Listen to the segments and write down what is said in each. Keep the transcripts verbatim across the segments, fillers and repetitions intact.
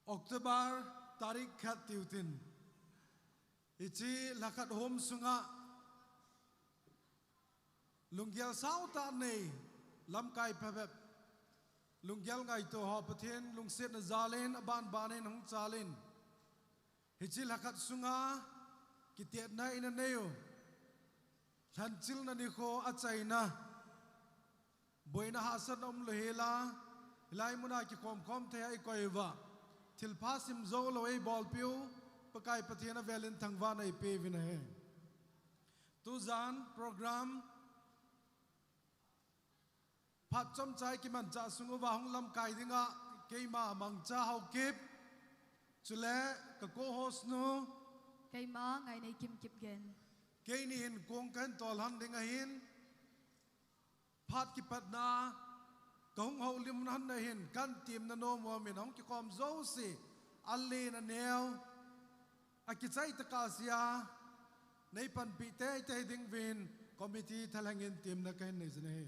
October tarik khat tiutin, hiche lhakhat hom sunga lunggel sautah nei, lamkai phabep, lunggel ngaito ho Pathen lungsetna jalin, aban banin hung chalin, hiche lhakhat sunga kitetna ina neiu, lhanchilna nikho achaina, boina hahsatna umlou hela, hilai muna kikhom khom thei a ikoi uva, thilpha simjoulou eibolpiu Pakai Pathen avelin thangvahna ipeuvin ahi. Tujan program phat chomcha ikimanchah sung uva hung lamkai dinga keima Mangcha Haokip, chule ka co-host nu, keima Ngaineikim Kipgen, keini hin kong kahin tolhan ding ahin, phat kipatna kahung houlim lhonna hin kahin temna nom uva min ahung kikhom jouse, alen aneo, akichai tah a sea, neipanpi teitei dinguvin committee thalhengin temna kahin neijin ahi.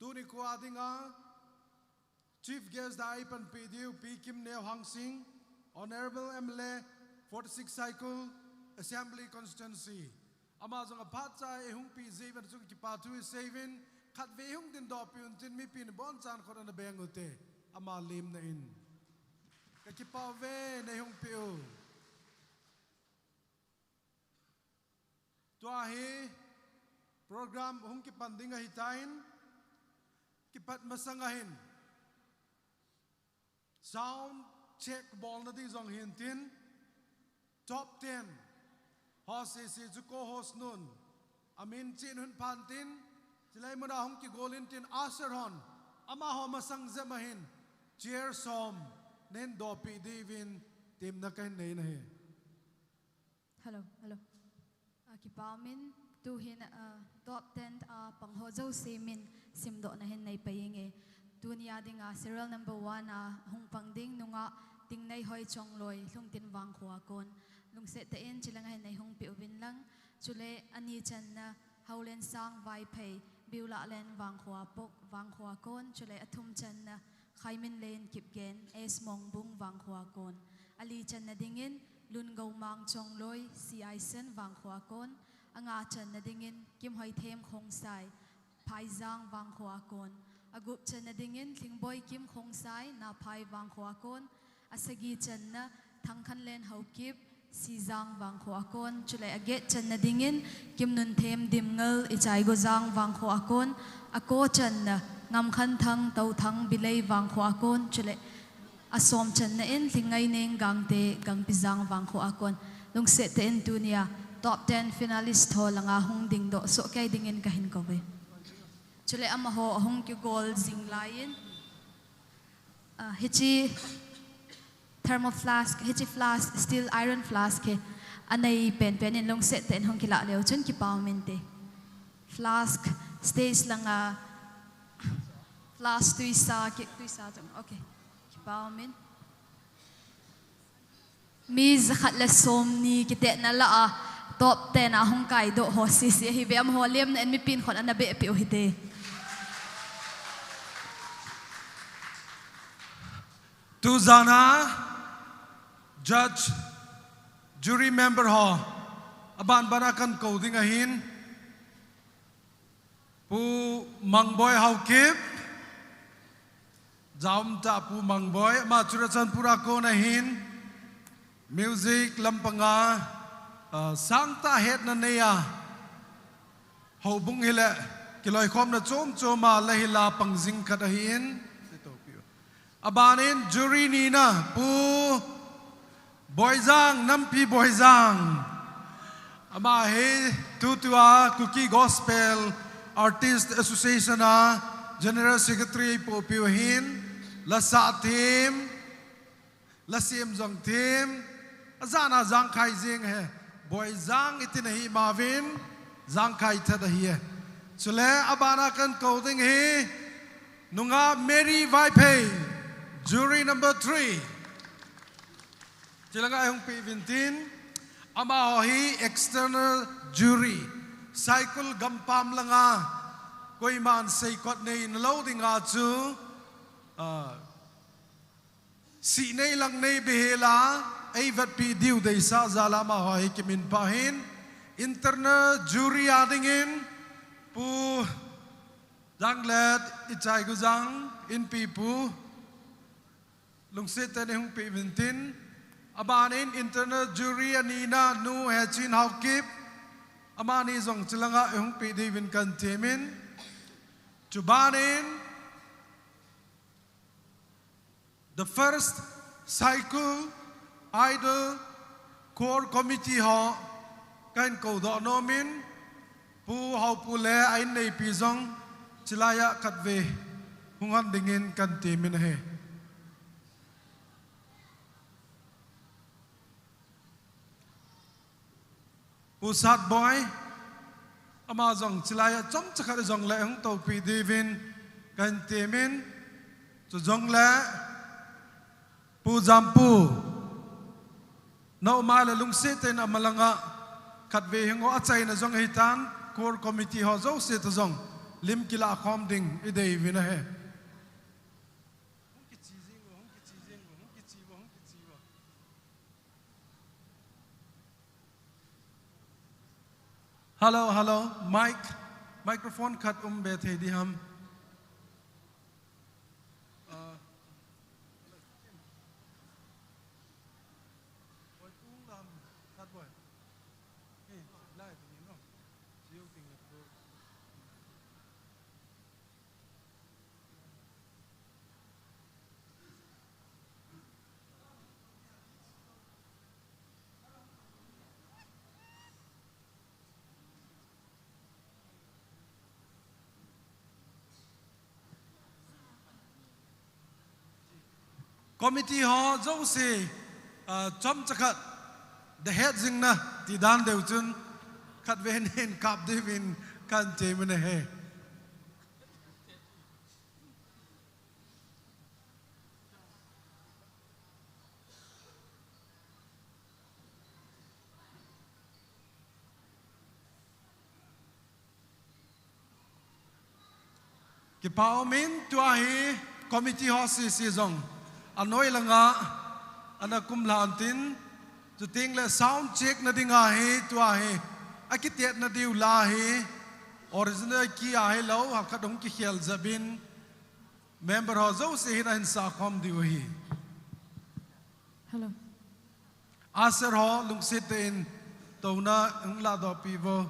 Tuni khoa dinga chief guest a eipanpi diu Pi Kimneo Hangsing, Honourable M L A, forty-six Saikul Assembly Constituency, ama jong aphat cha eihungpi jeh uvin chun kipa thu iseiuvin, khatvei hung dingdohpiu tin mipin abonchan khut ana beng ute, ama lemna in. Kakipah uve, neihungpiu. Tua hi program hung kipan ding ahitan, kipat masanga hin sound check bolna ding jong hintin, top ten ho sese chu co-host nun amin chen hun phantin, chulai muna hung kigol intin, usher hon amaho masang jep a hin chair som nahin dohpeh diuvin temna kahin nei ahi. Hello, hello. Akipa umin, tuhin, ah, top ten a pangho jouse min simdohna hin neipeinge. Tunia dinga serial number one a hung pang ding nungah Tingneihoichongloi, Lhungtin Vangkho a kon, lungset tah in chilanga hin neihungpeh uvin lang. Chule ani channa Haolensang Vaiphei, Biulahlen Vangkho a pok, Vangkho a kon, chule athum channa Khaiminlen Kipgen, S Mongbung, Vangkho a kon. Ali channa dingin Lungoumang Chongloi, C Aisen, Vangkho a kon. Anga channa dingin Kimhoithem Khongsai, Phaijang, Vangkho a kon. Agup channa dingin Lhingboikim Khongsai, Naphai, Vangkho a kon. Asagi channa Thangkhanlen Haokip, Sijang, Vangkho a kon. Chule aget channa dingin Kimnunthem Dimngal, Ichaigojang, Vangkho a kon. Ako channa Ngamkhanthang Touthang, Bilei, Vangkho a kon. Chule asom channa in Lhingngaineng Gangte, Gangpijang, Vangkho a kon. Lungset tah in tunia top ten finalist ho langa hung dingdoh sohkei dingin kahin kouve. Chule amaho ahung kigol jing laiyin, ah, hiche thermo flask, hiche flask, steel iron flask hi anei penpen in lungset tah in hung kilah leu chun kipa umin te. Flask, stage langa flask tuisa, ki, tuisa chang. Okay. Kipa umin. Mi jakhat le somni kitetna lah a top ten a hung kaidoh ho sese ahiuve, amaho lemna in mipin khut ana behpeh u hite. Tujana judge, jury member ho aban bana kahin kou ding ahin, Pu Mangboi Haokip, jaum tah Pu Mangboi, ama Churachandpur a kon ahin, music lampanga, ah, sangtah hetna neiya, houbung hile kiloikhomna chom choma la hila pang jing khat ahin. Abanin jury nina, Pu Boijang, Nampi Boijang. Ama hi tutua Kuki Gospel Artist Association a General Secretary eipohpiu ahin, la sah them, la sem jong them, ajana jangkhai jeng ahi, Boijang iti nahi mauvin, jangkhai that ahi e. Chule abana kahin kou ding hi, nungah Mary Vaiphei, jury number three. Chilanga eihungpeh uvin tin, amaho hi external jury, Saikul gampam langa koiman seikot nei nalou dinga chu, Ah, sih nei lang nei behela, ei vetpi diu deisah jal a amaho hi kiminpah in, internal jury a dingin, Pu Janglet Ichaigujang, Inpipu, lungset tah in eihung peh uvin tin, abanin internal jury anina Nu Hechin Haokip, amani jong chulanga eihung peh diuvin kahin temin, chubanin, The first Saikul Idol Core Committee ho kahin koudoh nomin, Pu Haopu le a inneipi jong chulaiya khatvei hung hon dingin kahin temin ahi. Pu Satboi, ama jong chulaiya chomcha khat jongle hung toupi diuvin kahin temin, chujongle Pu Jampu, nangma le lungset tah in amalanga khatvei hung o, achaina jong ahitan, Core Committee ho jouse toh jong lim kilah khom ding ideiuvin ahi. Hello, hello. Mic, microphone khat um be thei diham? Committee ho jouse, ah, chomcha khat, the head jing na, ti dan deu chun, khatvei hin kap diuvin kahin temin ahi. Kipa umin, tua hi committee ho sese jong anoi langa ana kumlha untin, chuteng le sound check na dinga hi tua hi akitetna diu la hi original key a hilou, hapkhat hung kikhel jep in member ho jouse hin ahin sah khom diu ahi. Hello. Usher ho lungset tah in touna hung ladoh peh uvo.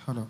Hello.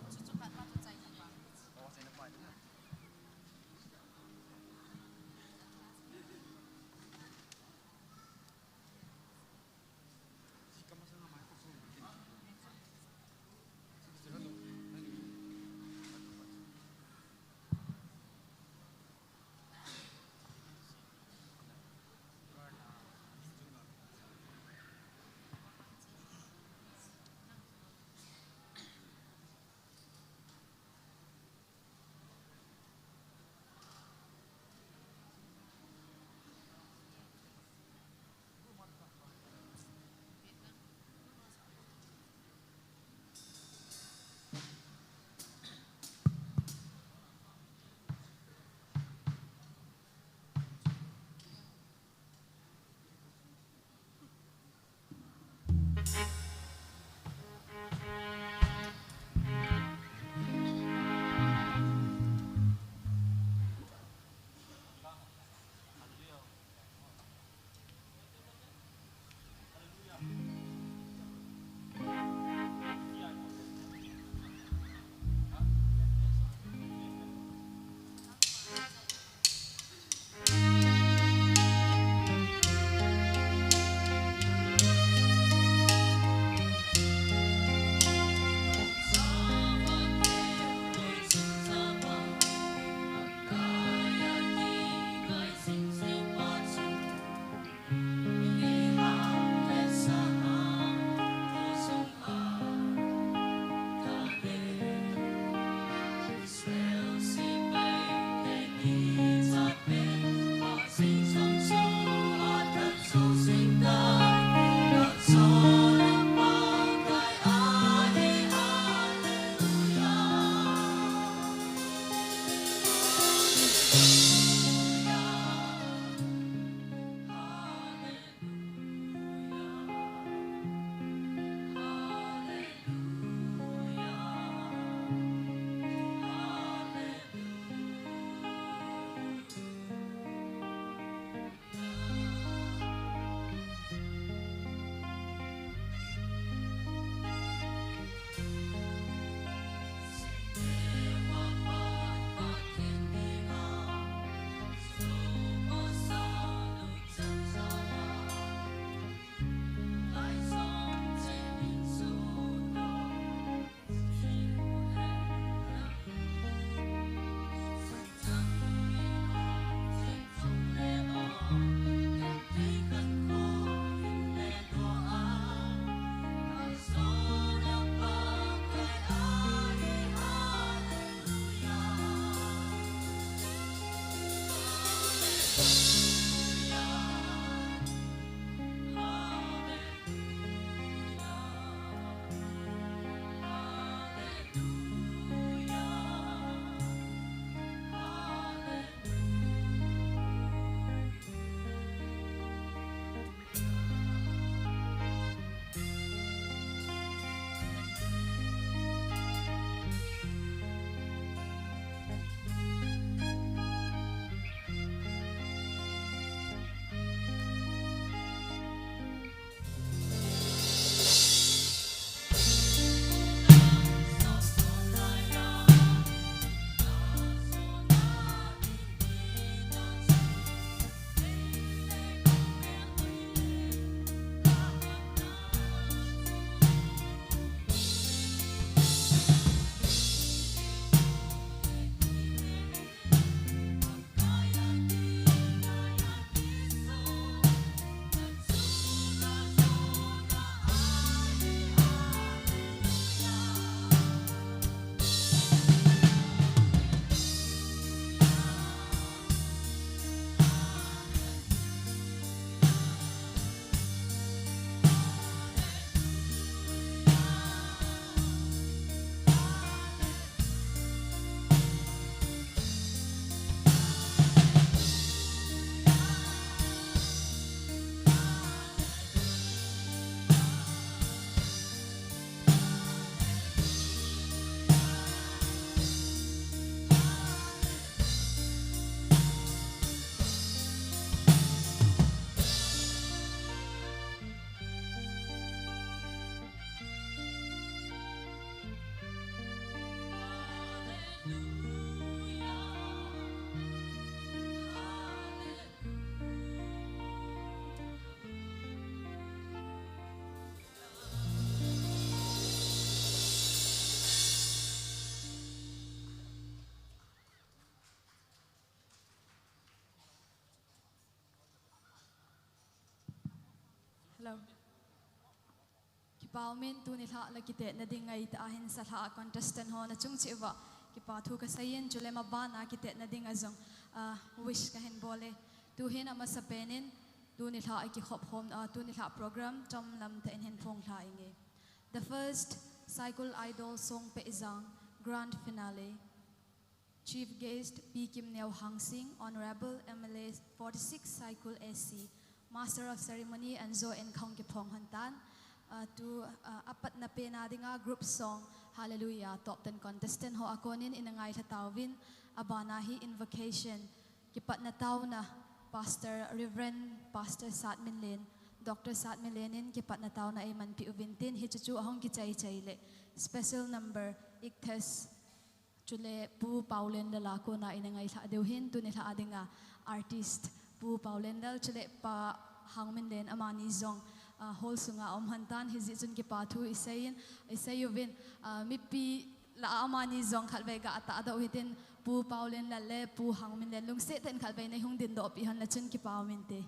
Kipa umin, tuni lha la kitetna ding ngaitah a hin sa lha a contestant ho nachung cheh uva kipa thu kaseiyin, chule mabana kitetna ding a jong, ah, wish kahin bol e. Tuhin amasapen in tuni lha a kikhop khom, ah, tuni lha program chomlam tah in hin phong lha inge. The first Saikul Idol Songpeh Jang grand finale. Chief guest Pi Kimneo Hangsing, Honorable M L A forty-six Saikul A C, Master of Ceremony Anjo Enkhong kiphong hon tan. Ah, tu, ah, apatna pena dinga group song Hallelujah top ten contestant ho a konin ina ngailha tauvin, abana hi invocation, kipatna taona, Pastor, Reverend Pastor Satminlen, Doctor Satminlen in kipatna taona eimanpi uvin tin, hiche chu ahung kichai chai le special number, Ichthus, chule Pu Paolen Lal a kona ina ngailha diu hin, tuni lha a dinga artist Pu Paolen Lal chule Pa Hangminlen amani jong, ah, hall sunga um hon tan, hijeh chun kipa thu iseiyin, isei uvin, ah, mipi lah a amani jong khatvei ga tahdoh hitin, Pu Paolen Lal le Pu Hangminlen lungset tah in khatvei neihung dindoh peh hon le chun kipa um inte.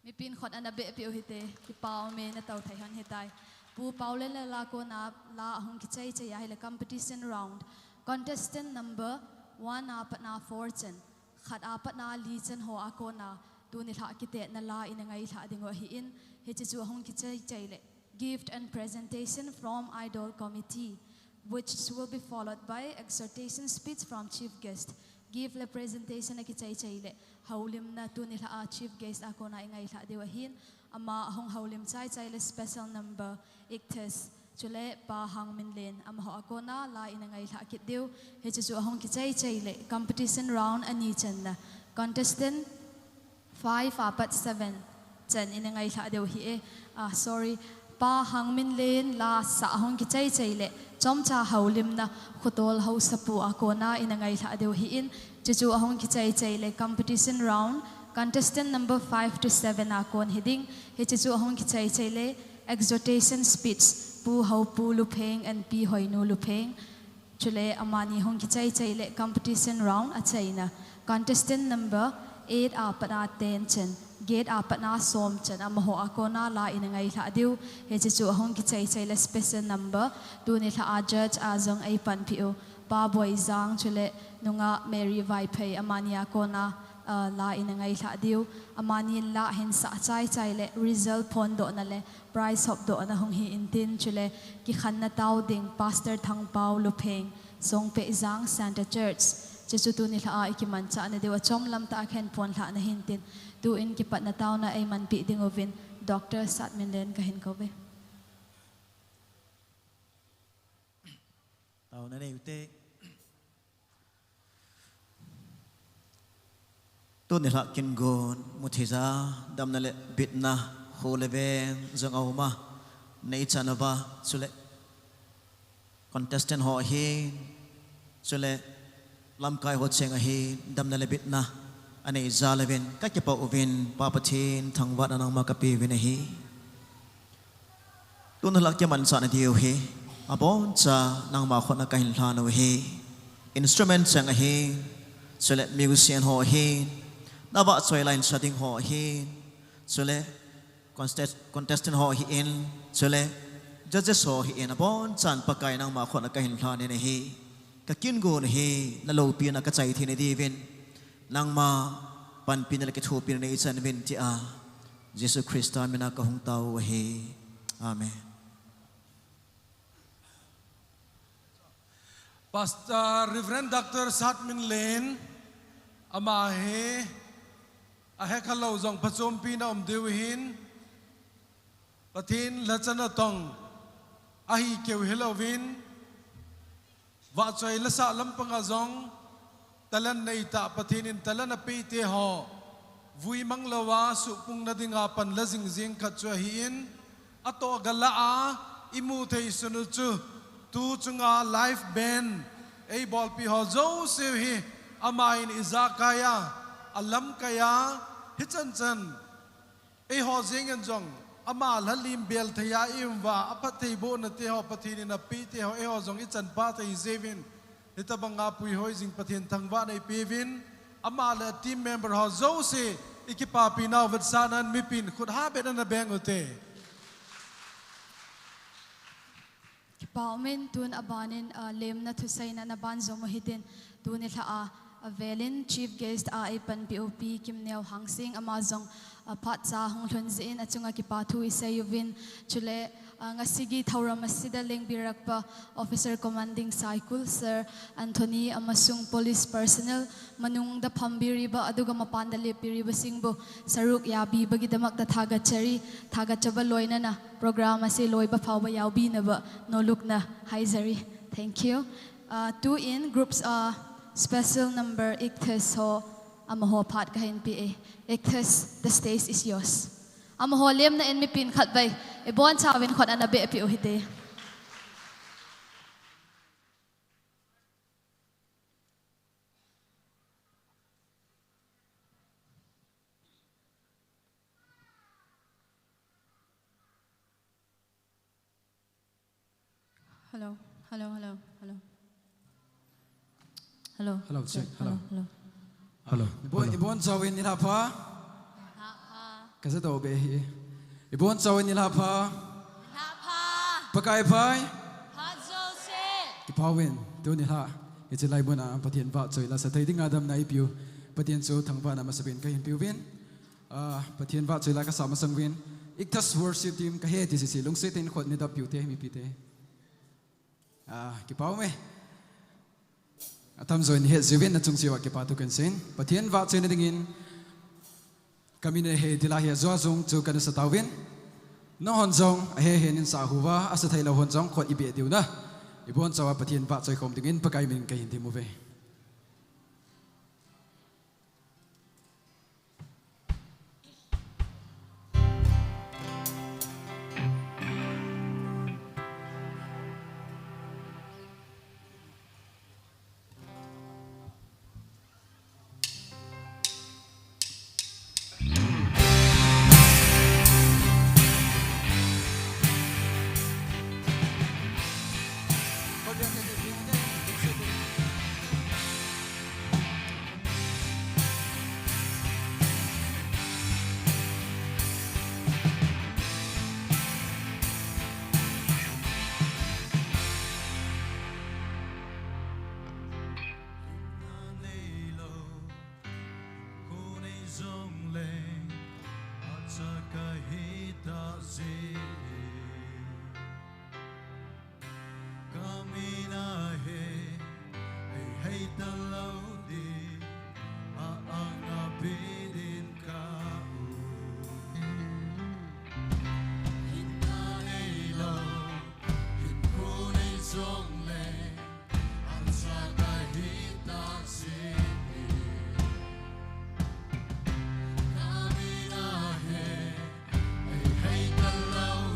Mipin khut ana beh peh u hite, kipa ume, natou thei hon hitai. Pu Paolen Lal a kona la ahung kichai chai a hile competition round. Contestant number one a patna four chan, khat a patna li chan ho a kona tuni lha kitetna la ina ngailha diu ahin, hiche chu ahung kichai chai le gift and presentation from Idol Committee, which will be followed by exhortation speech from Chief Guest. Gift le presentation akichai chai le houlimna tuni lha a Chief Guest a kona ingailha diu ahin, ama ahung houlim chai chai le special number, Ichthus, chule Pa Hangminlen, amaho a kona la ina ngailha kit diu. Hiche chu ahung kichai chai le competition round ani channa. Contestant five a pat seven chan ina ngailha diu hi e. Ah, sorry. Pa Hangminlen la sa ahung kichai chai le chomcha houlimna Khotol Haosapu a kona ina ngailha diu hin, hiche chu ahung kichai chai le competition round, contestant number five to seven a kon hiding, hiche chu ahung kichai chai le exhortation speech, Pu Haopu Lupheng and Pi Hoinu Lupheng. Chule amani hung kichai chai le competition round achaina. Contestant number eight a patna ten chan, get a patna som chan, amaho a kona la ina ngailha diu. Hiche chu ahung kichai chai le special number, tuni lha a judge a jong eipanpi u, Pa Boijang chule Nunga Mary Vaiphei, amani a kona, ah, la ina ngailha diu. Amani la hin sa chai chai le result phondohna le prize hopdohna hung hi intin, chule kikhenna tao ding Pastor Thangpao Lupheng, Songpeh Jang Center Church. Hiche chu tuni lha a ikimanchahna diu a chomlam tah a khen phon lhahna hintin, tuin kipatna taona eimanpi ding uvin Doctor Satminlen kahin kou ve. Taona nei ute. Tuni lha kin gon mutheija, damna le bitna, kho le veng jong auma, nei chan uva, chule contestant ho ahin, chule lamkai ho cheng ahin, damna le bitna anei jal uvin, kakipah uvin, Pa Pathen thangvahna nangma kape uvin ahi. Tuni lha kimanchahna diu hi, aboncha nangma khut a kahin lhan u ahi. Instrument cheng ahin, chule musician ho ahin, navahchoi line sa ding ho ahin, chule contest-, contestant ho ahin, chule judges ho ahin, abonchan Pakai nangma khut a kahin lhan in ahi. Kakin gon u hi, naloupina kachai thei na diuvin, nangma panpina le kithopina nei chan uvin tia, Jesu Christa mina kahung tao u ahi. Amen. Pastor Reverend Doctor Satminlen, ama hi ahekhalou jong phachompina um diu hin, Pathen lhacha natong ahi keu hilouvin, vahchoi lasa lampanga jong talent neitah, Pathen in talent apeite ho vui manglouva suhpungna dinga pan la jingjing khat chu ahin, atoh galah a imu thei sun u chu, tu chunga live band eibolpi ho jouse hi, ama in ijakai a, alamkai a, hichan chan eiho jeng in jong ama lhalim bel thei a ium uva, aphattheibohna teho Pathen in apeite ho eiho jong ichanpha thei jiuvin, hitobanga puihoi jing Pathen thangvahna ipeuvin, ama le team member ho jouse I kipapi nau vetsahnan mipin khut ha bet ana beng ute. Kipa umin tun abanin, ah, lemna thuseina na ban jom u hitin tuni lha a, a velin chief guest a ei panpi u Pi Kimneo Hangsing ama jong, ah, phat cha hung lhun jin achunga kipa thu i sei uvin chule, ah, ngasigi thauram asida lengbirakpa Officer Commanding Saikul Sir Anthony amasung police personnel manungda phambiriba aduga mapanda lepiriba singbu saruk yabiba gidamakta thagatchari, thagatchaba loinana program ase loiba phaoba yaobinaba nolukna haijari. Thank you. Ah, tu in groups, ah, special number Ichthus ho amaho phat kahin pe e. Ichthus, the stage is yours. Amaho lemna in mipin khatvei ibon chauvin khut ana behpi u hite. Hello, hello, hello, hello. Hello. Hello, check, hello. Hello. Hello. Ibon, hello. Ibon chauvin nilhah pha. Nilhah pha. Kaja do be hi. Ibon chauvin nilhah pha. Nilhah pha. Pakai phai. Pha jouse. Kipa uvin, tuni lha hiche lai muna Pathen vahchoi la sa thei dinga damna eipiu Pathen chu thangvahna masapin kahin peuvin. Ah, Pathen vahchoi la kasa masang uvin. Ichthus worship team kahi ti sese lungset in khut neidap piu te, mipite. Ah, kipa ume. Atamjo in het jiuvin, nachung cheh uva kipa thu kahin seiyin. Pathen vahchoina dingin kamin ahe ti la hi ajou jong chu kana sa tauvin. Nanghon jong ahe hen in sa uva, asa thei lou hon jong khut i beh diu na. Ibon chauva Pathen vahchoi khom dingin Pakai min kahin thum uve. Himna neilou, kho nei jongleng, acha kahi tah jeh. Kamin ahe, ei hei talou ding, a-ang a bit in ka um. Himna neilou, hinkho nei jongleng, acha kahi tah jeh. Kamin ahe, ei hei talou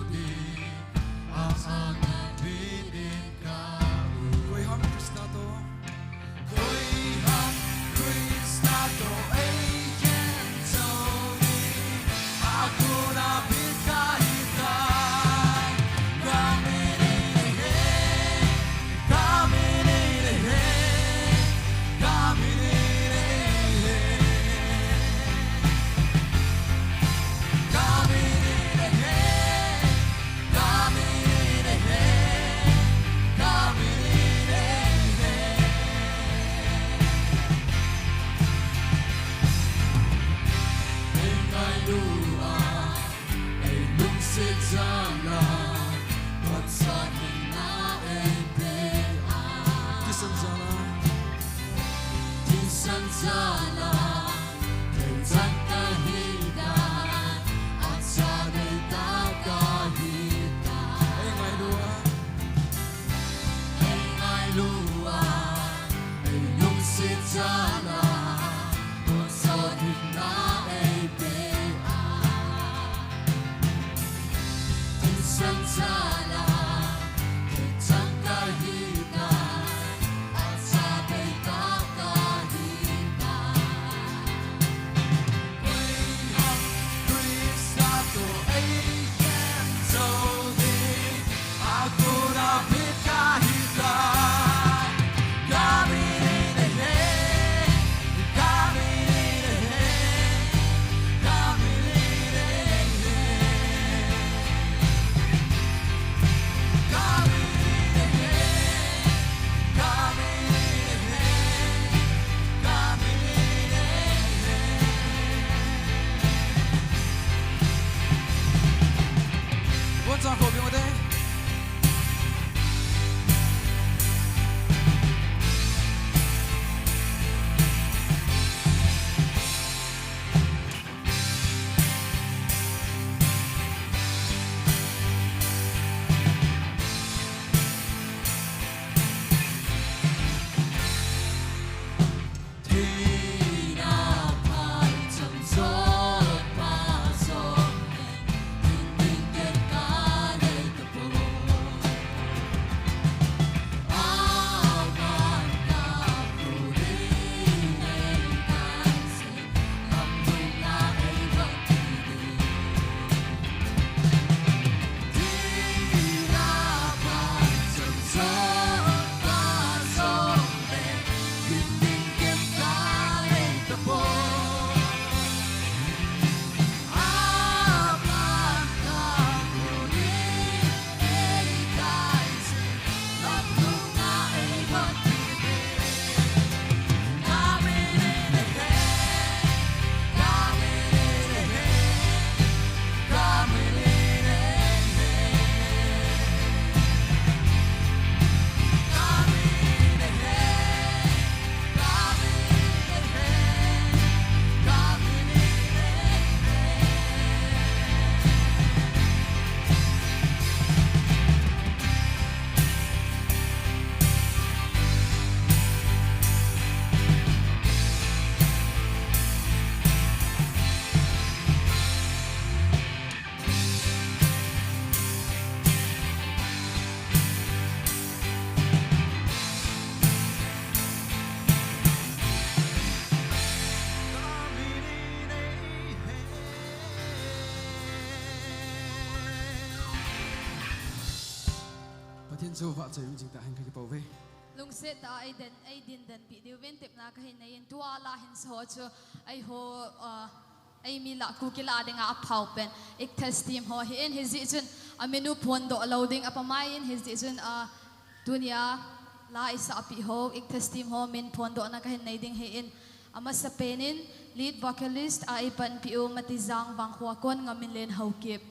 Chang ko bing ute. Pathen chu vahchoi um jing tah hen, ka kipah uve. Lungset tah a ei den, ei din den pi diu vin tepna ka hin nei in, tua la hin sa ho chu ei ho, ah, ei mi la Kuki la dinga aphau pen Ichthys team ho hi in, hijeh chun amin u phondoh lou ding apamai in, hijeh chun, ah, tunia la isah pi ho Ichthys team ho min phondohna ka hin nei ding hi in, amasa pen in lead vocalist a ei panpi u Matijang Vangkhua kon Ngaminlen Haokip.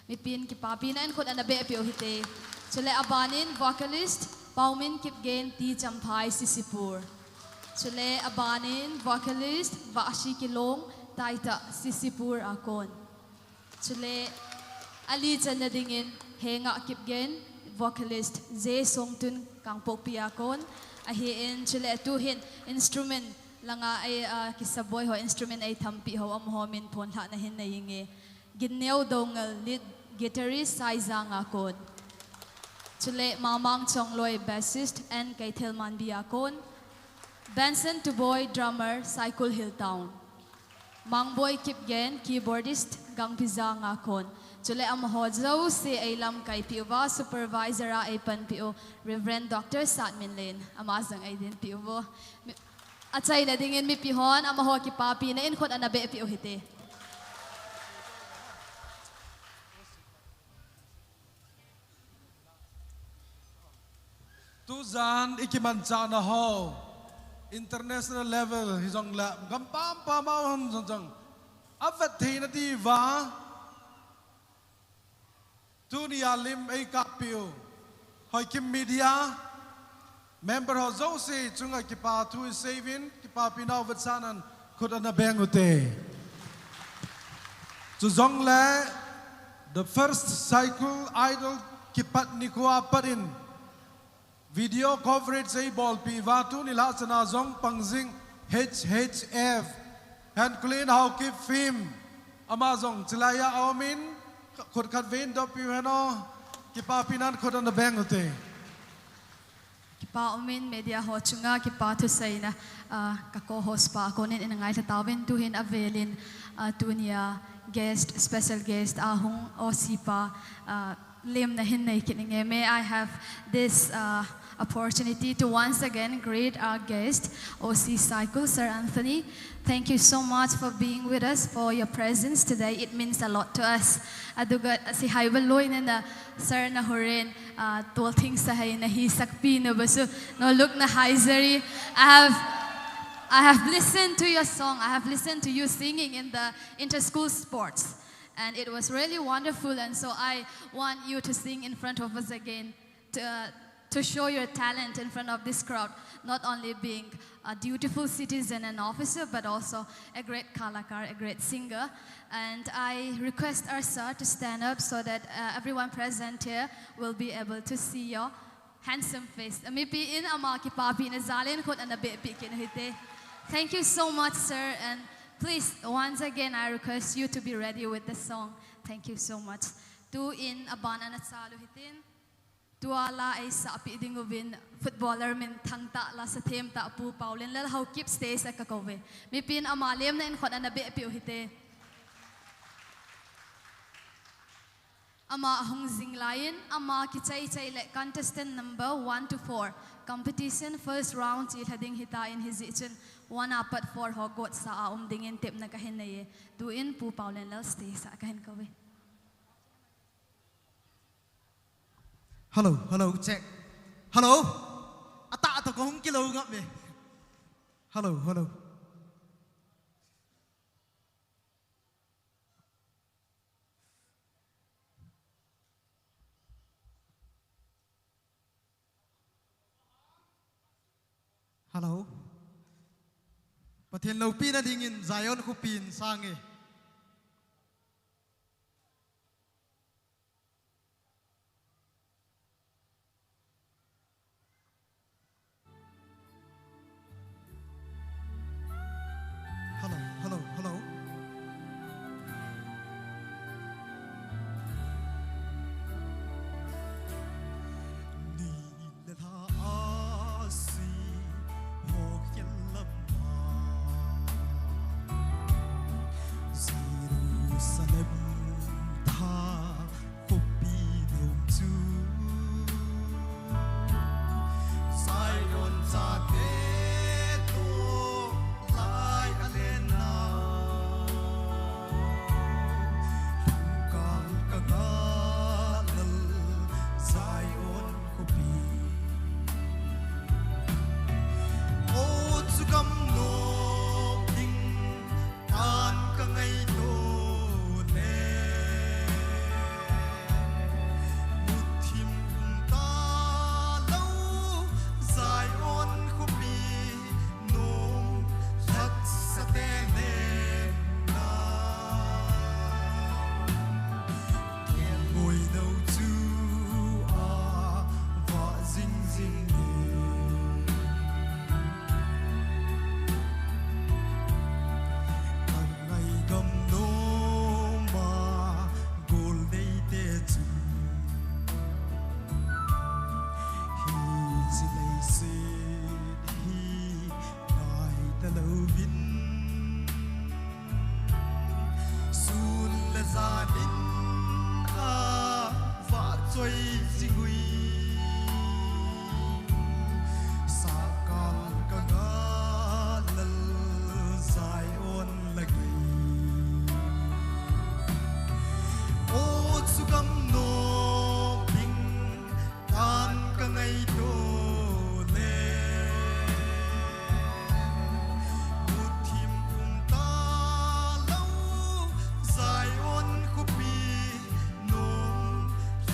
Mipin kipapina in khut ana behpi u hite. Chule abanin vocalist Paumin Kipgen T. Champhai Sisipur. Chule abanin vocalist Vahshi Kilong Taita Sisipur a kon. Chule ali channa dingin Henga Kipgen vocalist J. Songtun Kangpokpi a kon. Ahin chule atu hin instrument langa ei, ah, kisaboi ho instrument ei thampi ho amaho min phonlhahna hin nei inge. Ginneo Doungel, lead guitarist, Saijang a kon. Chule Mamang Chongloi, bassist, N. Keithelmanbi a kon. Benson Tuboi, drummer, Saikul Hill Town. Mangboi Kipgen, keyboardist, Gangpijang a kon. Chule amaho jouse ei lamkaipi uva, supervisor a ei panpi u, Reverend Doctor Satminlen, ama jong ei dinpi uvo. Mi-, Achaina dingin mipi hon amaho kipapina in khut ana behpi u hite. Tujan i kimanchahna ho international level hijongle gam pampam a hung jong jong avet theina diuva Tunia lim ei kappi u Hoikim Media member ho jouse chunga kipa thu iseiuvin, kipapinau vetsahnan khut ana beng ute. Chujongle the first Saikul Idol kipat nikhoa pat in video coverage eibolpi uva tuni lhahchana jong pangjing H H F Henkulin Haokip Film ama jong chilaiya aumin khut khatvei in doppi u hen o, kipapinan khut ana beng ute. Kipa umin media ho chunga kipa thuseina, ah, ka co-host pa konin ina ngailha tauvin tuhin avelin, ah, tunia guest, special guest ahung O C pa, ah, lemna hin nei kit inge. May I have this, uh, opportunity to once again greet our guest, O C Saikul, Sir Anthony. Thank you so much for being with us, for your presence today. It means a lot to us. Aduga si haiba loinana Sir na horen, uh, tolthing sahai nahi sakpi na basu no look na haizari. I have, I have listened to your song. I have listened to you singing in the inter-school sports. And it was really wonderful, and so I want you to sing in front of us again to, uh, to show your talent in front of this crowd, not only being a dutiful citizen and officer, but also a great kalakar, a great singer. And I request our sir to stand up so that, uh, everyone present here will be able to see your handsome face. Mipi in ama kipapina jal in khut ana behpeh kit u hite. Thank you so much, sir. And please, once again, I request you to be ready with the song. Thank you so much. Tuin aban ana chal u hitin. Tua la eisahpeh ding uvin footballer minthang tah, lasa them tah Pu Paolenlal Haokip stage a kakou ve. Mipi in ama lemna in khut ana behpeh u hite. Ama ahung jing laiyin, ama kichai chai le contestant number one to four. Competition first round chi lha ding hitan, hijeh chun one apat four ho gotsa a um dingin tepna kahin nei e. Tuin Pu Paolenlal stage a kahin kou ve. Hello, hello, check. Hello. Atah toh kahung kilou ngap e. Hello, hello. Hello. Pathen loupina dingin Zion khopin sang e. Hello, hello, hello. Ni le lha a si ho khel lama Jerusalem tha khopi nom chu Zion chate toh lai a len nau. Lungkal ka ngal lal Zion khopi. O chu gam nom ding tan ka ngaito le. Muthim um talou Zion khopi nom lhatsate le na. Kelngoi nou chu a vah jing jing e. Kan ngaidam nom a gol neite chun hiche leiset hi ngai talouvin sun le jan in a vah choi jing ui. Sakal ka ngal lal Zion la gei. O chu gam nom ding tan ka ngaito le. Muthim um talou Zion khopi nom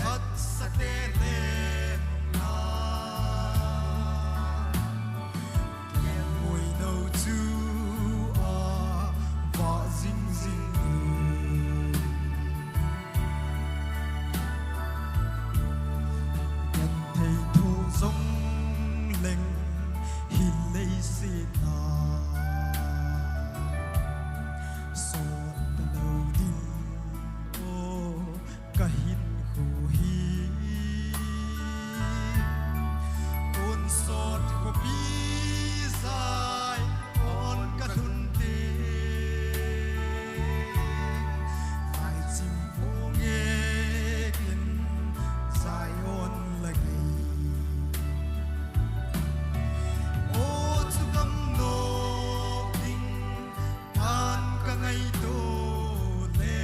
lhatsate le na. Kelngoi nou chu a vah jing jing e. Genthei thoh jong leng hi leiset a sot talou ding o. Ka hinkho hi tonsot khopi Zion ka lhun teng, vaichim phong e kin Zion la gei. O chu gam nom ding tan ka ngaito le.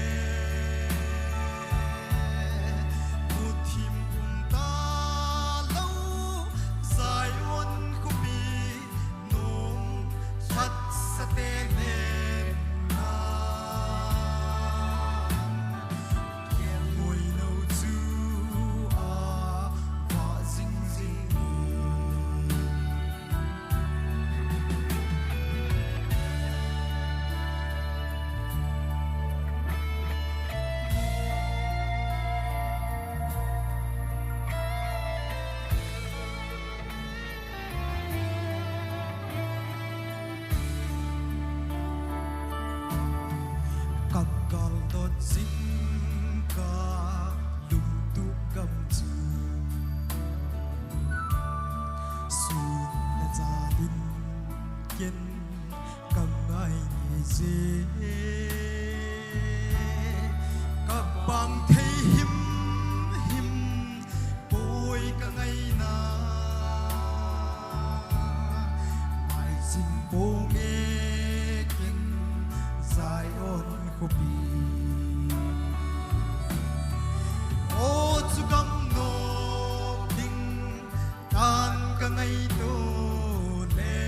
Jingkah lungtup gam chu sun le jan in ken ka ngai nge je. Ka bang thei him him poi ka ngaina. Ngai jing ponge ken Zion khopi. O chu gam nom ding dan ka ngaito le.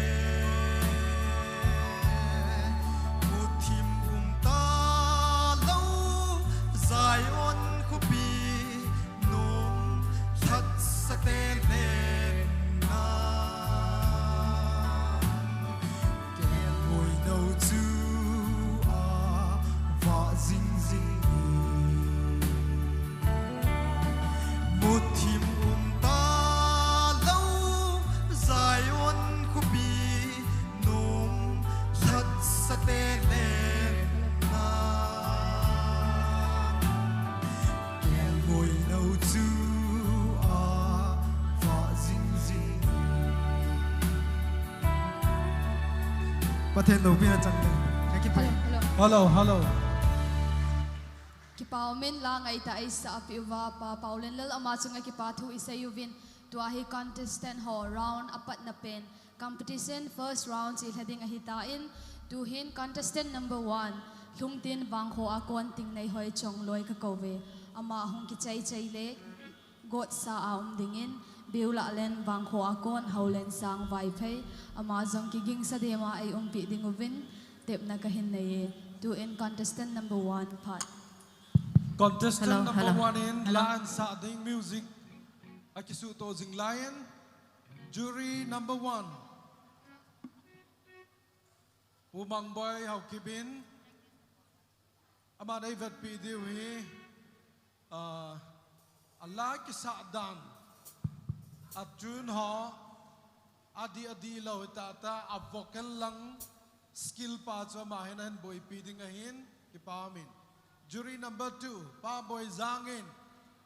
Muthim um talou Zion khopi nom lhatsate leng na. Kelngoi nou chu a vah jing jing e. Muthim um talou Zion khopi nom lhatsate leng na. Kelngoi nou chu a vah jing jing. Pathen loupina chang le. Ka kipa. Hello, hello. Hello, hello. Kipa umin la ngaitah eisah peh uva Pa Paolenlal ama chunga kipa thu isei uvin, tua hi contestant ho round apatna pen competition first round chilha ding ahitan, tuhin contestant number one, Lhungtin Vangkho a kon Tingneihoichong Loi kakouve. Ama hung kichai chai le gotsa a um dingin, Biulalen Vangkho a kon Haolensang Vaiphei, ama jong kigingsa dema eiumpi ding uvin tepna kahin nei e. Tuin contestant number one phat. Contestant number one in la ansah ding music akisuhto jing laiyin, jury number one, Pu Mangboi Haokip in, aman eivetpi diu hi, ah, ala kisah dan, a tune ho, adih adih lou hita ta, a vocal lang skill pa chu ama hin ahin boipi ding ahin, kipa umin. Jury number two, Pa Boijang in,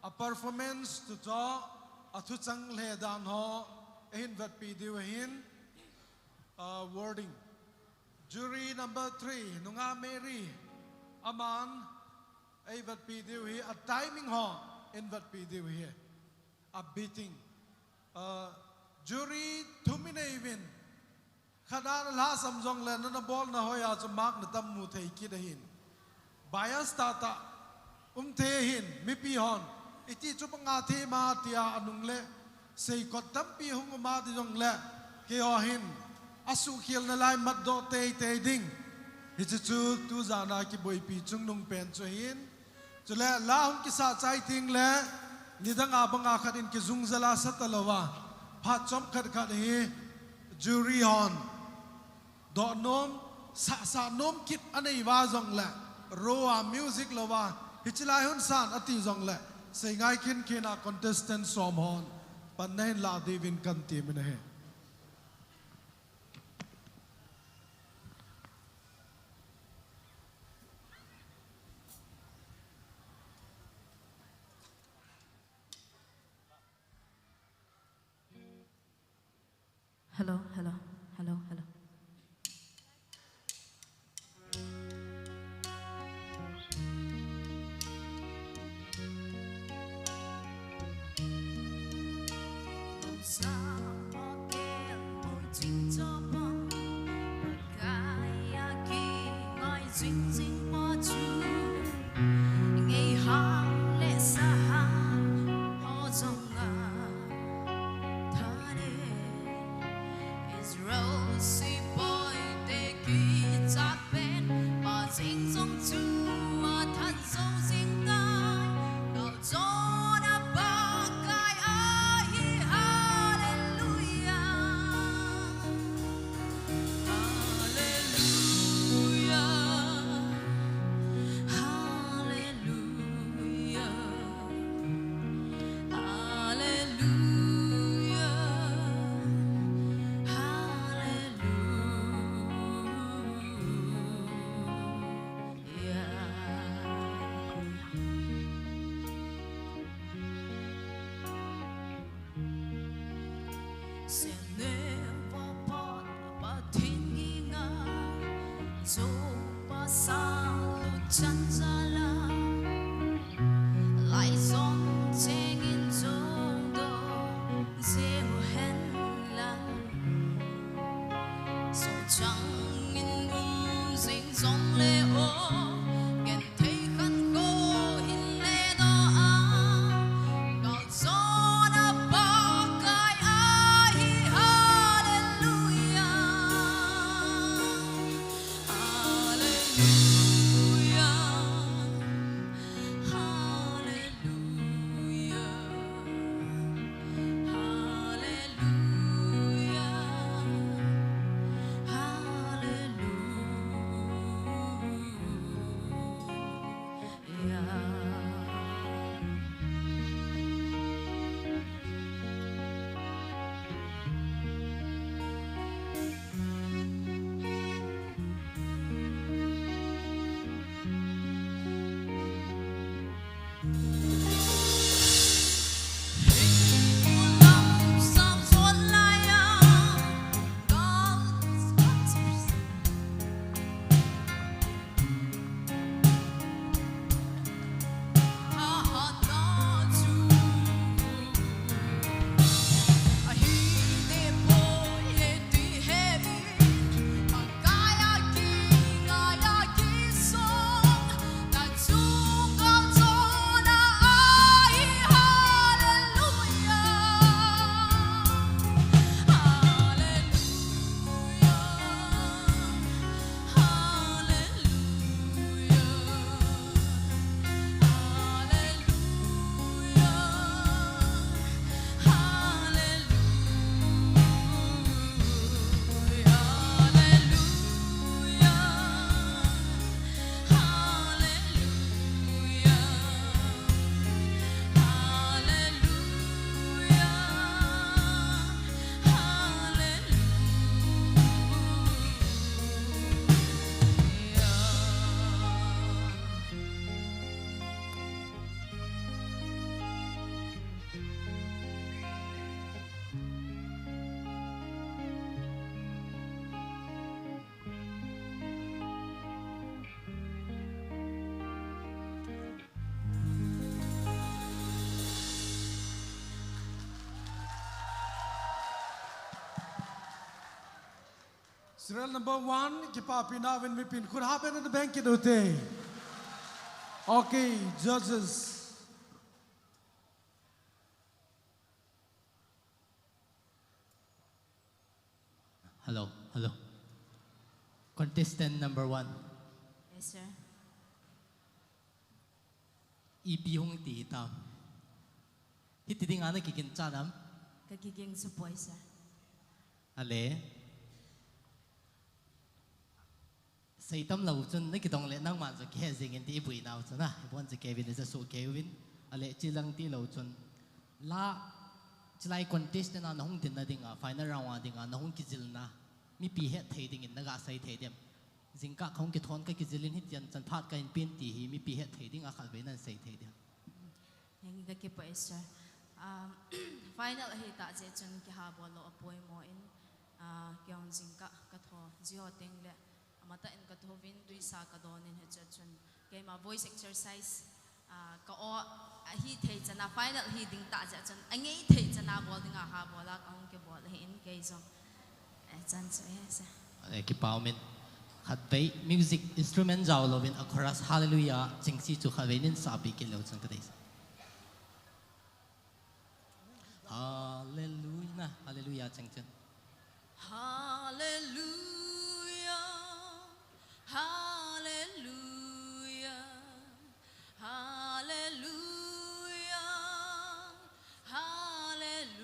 a performance toh, a thuchang lheh dan ho, eihin vetpi diu ahin, ah, wording. Jury number three, Nunga Mary, aman eivetpi diu hi, a timing ho eihin vetpi diu hi, a beating. Ah, jury thum inei uvin, khat in alhasam jongle nana bolna hoiya chu mark natam mu thei kit ahin. Bias tahtah um thei ahin, mipi hon iti chu banga thei ma tia anung le seikot tampi hung um a ti jongle, keiho hin asuhkhel nalai matdoh teitei ding. Hiche chu tujana kiboipi chungnung pen chu ahin. Chule la hung kisah chai tengle, nidanga banga khat in kijung jala sa talouva, phat chomkhat khat hi jury hon dohnom, sahsah nom kit anei uva jongle, roa music louva, hiche lai hung san ati jongle, seingai khenkhen a contestant som hon pan nahin lah diuvin kan temin ahi. Hello, hello, hello, hello. Chanjala, lai jong chengin jong do, jeng u hen lang. Sochang in um jing jong le o, genthei khat ko hin le do a, gal jona Pakai ahi, hallelujah. Hallelujah. Hallelujah. Hallelujah. Hallelujah. Serial number one, kipapi nauvin mipin khut hah beh in ana beng kit ute. Okay, judges. Hello, hello. Contestant number one. Yes, sir. Ipi hung ti hitam? Hiti dinga na kiginchat nam? Ka kiginchat poi, sir. Ale. Seitam lou chun, na kidong le nangman chu kihe jing in ti ibui nau chun a. Ibon chu Kevin le chu Kevin. Ale chilang ti lou chun. La, chilai contest na na hung dinna dinga, final round a dinga, na hung kijilna. Mipi hethei dingin na gasei thei dem. Jingkah kahung kithon ka kijil in hitian chan phat kahin pen ti hi mipi hethei dinga khatvei nan sei thei dem. Henge, ka kipah e, sir. Um, final ahitah jeh chun kihabol lou apoimo in, ah, kei jong jingkah katho jiho teng le, amatah in kathouvin, tuisa kadon in hiche chun. Keima voice exercise, ah, ka o, ahithei chana final hi ding tah jeh chun, angei thei chana bol dinga habol a kahung kibol ahin kei jong. Eh, chan chu e, sir. Eh, kipa umin. Khatvei music instrument jao louvin a chorus Hallelujah chengse chu khatvei nin sapi kit leu chun kadei. Hallelujah, na, Hallelujah cheng chun. Hallelujah, Hallelujah, Hallelujah, Hallelujah.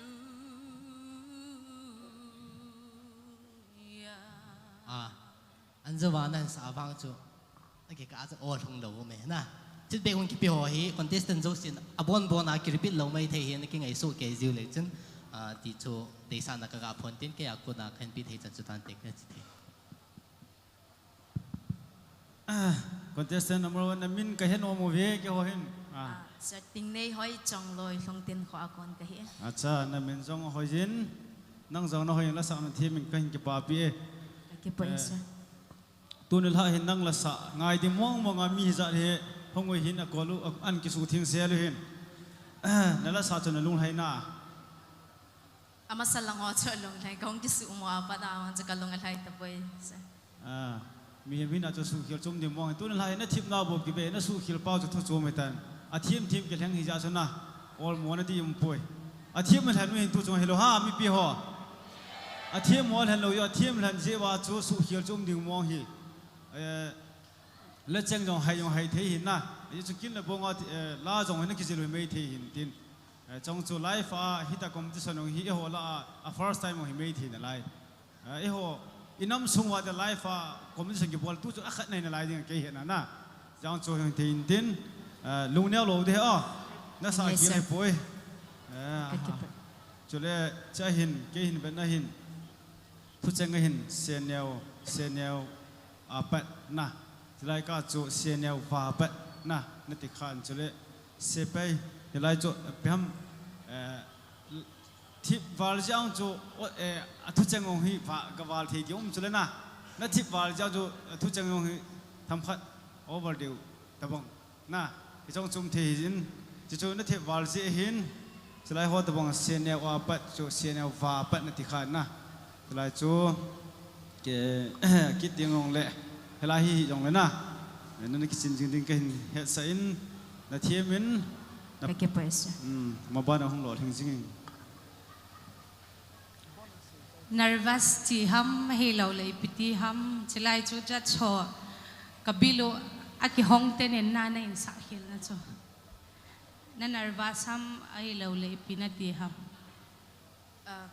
Ah, anjouva nahin sa vang chu, na kikah chu aw lhung lou um e na. Feedback hung kipe ho hi, contestant jousen, abon bon a ki repeat lou maithei hi, na kingaisuh kei jiu le chun, ah, ti chu, deisahna kaga phong tin, kei a kona kahin pe thei chan chu tante kachi thei. Ah, contestant number one, na min kahe nom uve, keiho hin. Ah. Ah, sir, Tingneihoichong, Lhoilhungtin kho a kon kahi. Acha, na min jong hoijin, nang jong nahoi in, la sakna them in kahin kipapi e. Ka kipah e, eh, sir. Tuni lha hin nang lasa ngai ding mong mong a mi hijat hi hung ui hin a kolu an kisu thing sel u hin. Na lasa chu na lunglhai na. Amasa lang ho chu lunglhai kong kisu mo a pat a mang chu ka lunglhai ta poi. Ah, mi hi mina chu sukhel chom ding mong. Tuni lha hin na thip na bo kibe na sukhel pau chu thu chom hitan. A thim thim kilheng hijat chu na. Ol mo na ti um poi. A thim lhan mi hin tu chung hilo ha mipi ho. A thim mo lhan lo yo a thim lhan je wa chu sukhel chom ding mong hi. Eh, le cheng jong hai jong hai thei hin na. Ye chu kin le bong a, eh, la jong na kijil mei thei hin tin. Eh, chong chu live a hita competition jong hi eiho la a, a first time jong hi mei thei na lai. Eh, eiho inam sung wa the live a competition kibol tu chu a khat nei na lai ding kei hi na na. Chong chu hin thei hin tin. Eh, lungneo lo de o. Na sa Yes, ki sir. le poi. Eh, Ka ha. kipa. Chule cha hin kei hin ben na hin. Thucheng a hin seneo, seneo a pat na. Hilai ka chu seneo va pat na. Na ti khan chule sepai. Hilai chu peham, eh, thip val jang chu, o, eh, a thucheng ong hi va ka val thei ki um chule na. Na thip val jang chu a thucheng ong hi tham khat over deu tabang. Na, hichong chom thei hin, chuchu na thep val jeh hin, chulai ho tabang seneo a pat, chu seneo va pat na ti khan na. Chulai chu, ke, kit ding ong le, helai hi hi jong le na. Nana kisin jing ding kahin hetsah in, na thiam in, na Ka kipah e sir. Hmm, maban a hung lolhing jing in. Nervous ti ham, ahilou le ipi ti ham, chulai chu judge ho ka bil u a kihong ten in na, na insah khel na chu. Na nervous ham, ahilou le ipi na ti ham. Um,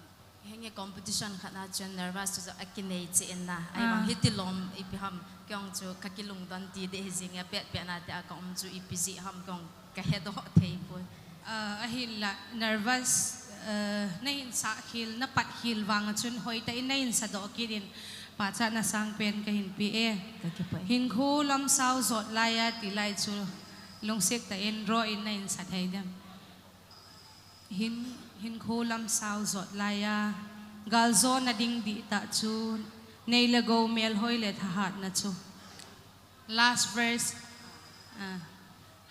henge competition khat na chun nervous chu a kinei che in na. Ai Ah. bang hiti lom ipi ham, kei ong chu ka kilungdon ti de hi jing a pet pet na te a ka um chu ipi ji ham kei ong Ka hedoh thei poi. Ah, ahinla, nervous, ah, na insah khel, na pat khel vang a chun hoitah in na insadoh kit in pachatna sangpen kahin pe e. Ka kipah e. Hinkho lam sao jot lai a ti lai chu lungset tah in ro in na insa thei dem. Hin, hinkho lam sao jot lai a, galjona ding dihtah chu, nei le gou melhoi le thahatna chu. Last verse. Ah.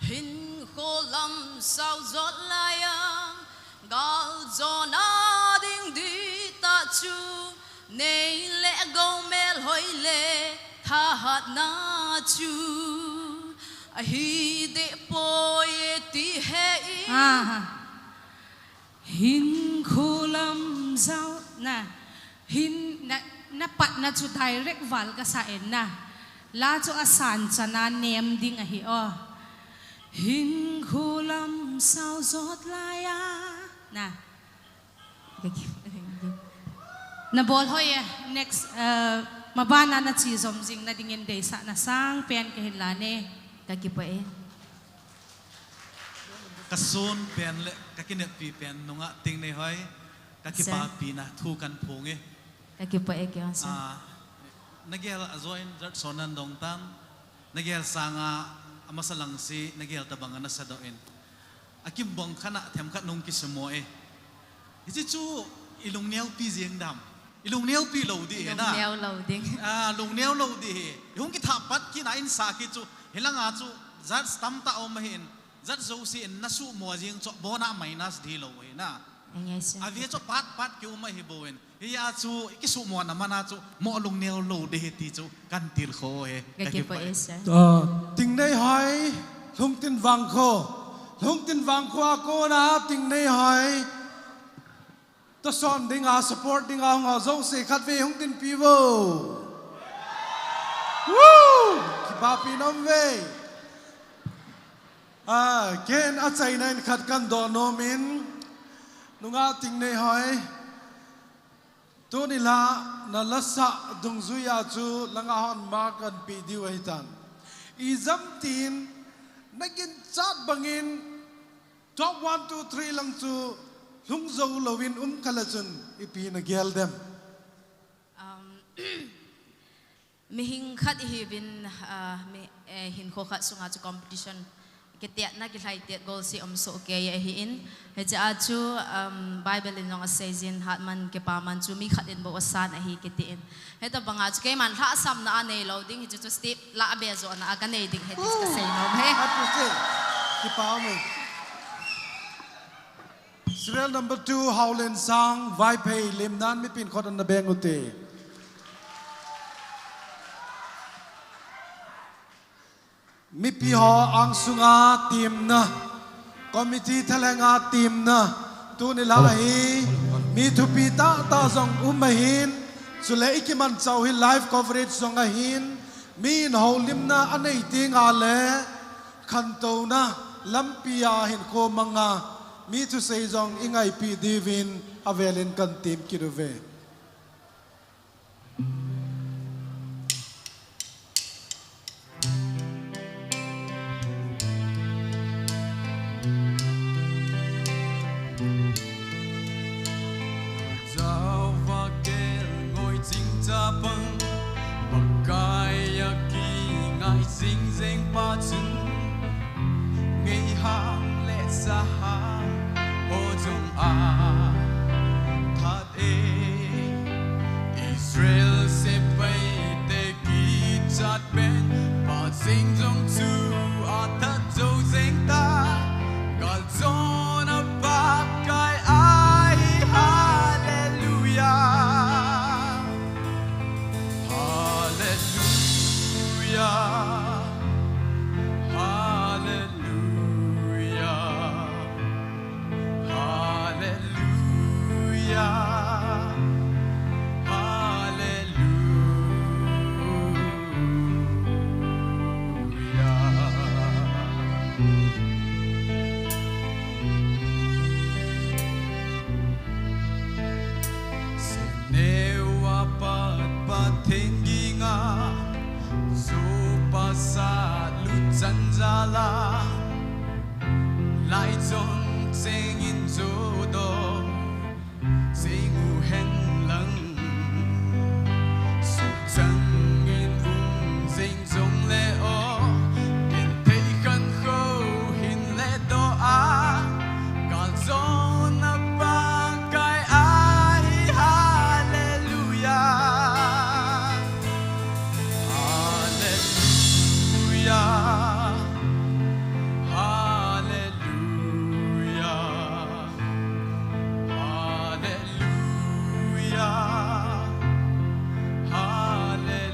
Hinkho lam sao jot lai a, galjona ding dihtah chu, nei le gou melhoi le thahatna chu, ahi deh poi ti he in. Ah. Hinkho lam sao na, hin, na, na patna chu direct val kasa in na. La chu asan chana nem ding ahi o. Hinkho lam sao jot lai a. Na. Na bol hoi e. Next, uh, mabana na chi jom jing na dingin deisahna sangpen kahin lan e. Ka kipah e. Ka sun pen le ka kineppi pen nunga Tingnei hoi, ka Sir. kipapina thu kan phong e. Ka kipah e kei hon sir. Ah, na gel a join jat son nan dong tan, na gel sanga amasa lang si, na gel tabang ana sadoh in. A kimbong khana themkhat nung kisimo e. Hichi chu i lungneo pi jeng dam. I lungneo pi lo di he na. Lungneo lo ding. Ah, lungneo lo di he. I hung kitha pat kina insa ki chu. Hilanga chu judge tamtah um ahin. Judge jouse in na sumo jeng chu bona minus di lo he na. Enge sir. Avia chu pat pat ki um ahi bou in. Hia chu i kisumo na mana chu mo lungneo lo di he ti chu kan tilkhou he. Ka kipah e sir. Ah, Tingnei hoi, Lhungtin Vangkho. Lhungtin Vangkho a kona Tingnei hoi. Toson dinga, support dinga, hung a jouse khatvei hung dinpi vo. Woo! Kipapi nom ve. Ah, ken achaina in khat kan doh nom in. Nunga Tingnei hoi. Tuni la na lasa dungjuia chu langa hon mark kan pe diu ahitan. Ijemtin na ginchat bangin Top one, two, three lang chu lhung jou louvin um kha le chun ipi na gel dem? Um, mihing khat ihiuvin, ah, mi, eh, hinkho khat sunga chu competition Kitetna kilhaitet golseh um soh kei ahin. Hiche a chu, um, Bible in jong asei jin, hatman kipaman chu mi khat in bou asan ahi kiti in. Hitabanga chu keiman lhahsamna anei lou ding, hichu chu step lah a be johna a kanei ding ahi ti chu kasei nom e. Happy birthday. Kipa um e. Serial number two, Haolensang, Vaiphei, limnan mipin khut ana beng ute. Mipi ho angsunga temna, committee thalhenga temna, tuni lang ahi, mi thupi tahtah jong um ahin, chule ikimanchah u hi live coverage jong ahin, mi in houlimna anei tengle, khantouna lampia hinkho manga, mi thusei jong ingaipi diuvin avelin katem kit uve. Java kel ngoi ching chapang, Pakai a kingai jing jeng pa chun, ngeihang le sahang ho jong a that e. Israel sepai te kichat pen, pa jeng jong chu a that jou jeng ta, kalchonna Pakai ahi, hallelujah. Hallelujah. Hallelujah. Hallelujah. Hallelujah. Seneu a pat Pathen ginga, soh pasal lut chan jal a, lai chon cheng in jodoh jing u hen lang. Suhchang in um jeng jongle o, genthei khankho hin ledoh a, kalchonna Pakai ahi, hallelujah. Hallelujah. Hallelujah. Hallelujah. Hallelujah.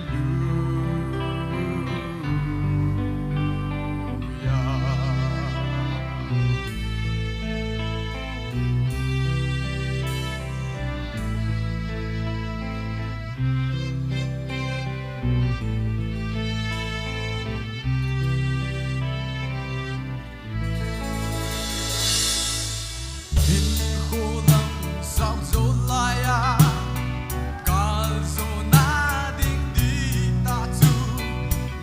Hinkho lam sao jo lai a, kalsonna ding dihtah chu,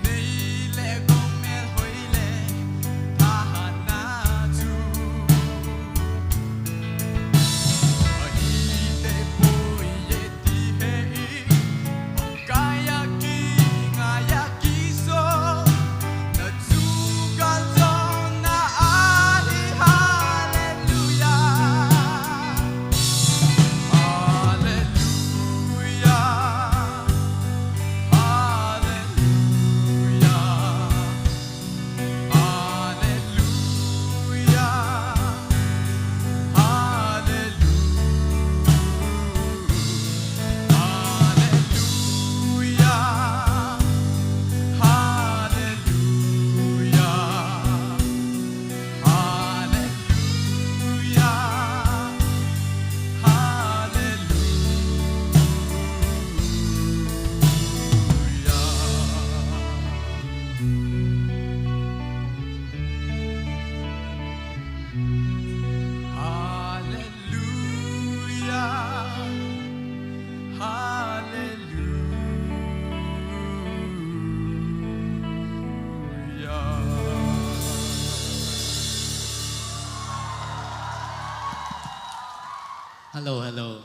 nei le gou melhoi le thahatna chu, ahi te poi e ti he i, Pakai a kingai a kiso, na chu kalchonna ahi, hallelujah. Hallelujah. Hallelujah. Hallelujah. Hallelujah. Hallelujah. Hallelujah. Hallelujah. Hallelujah. Hallelujah. Hello, hello.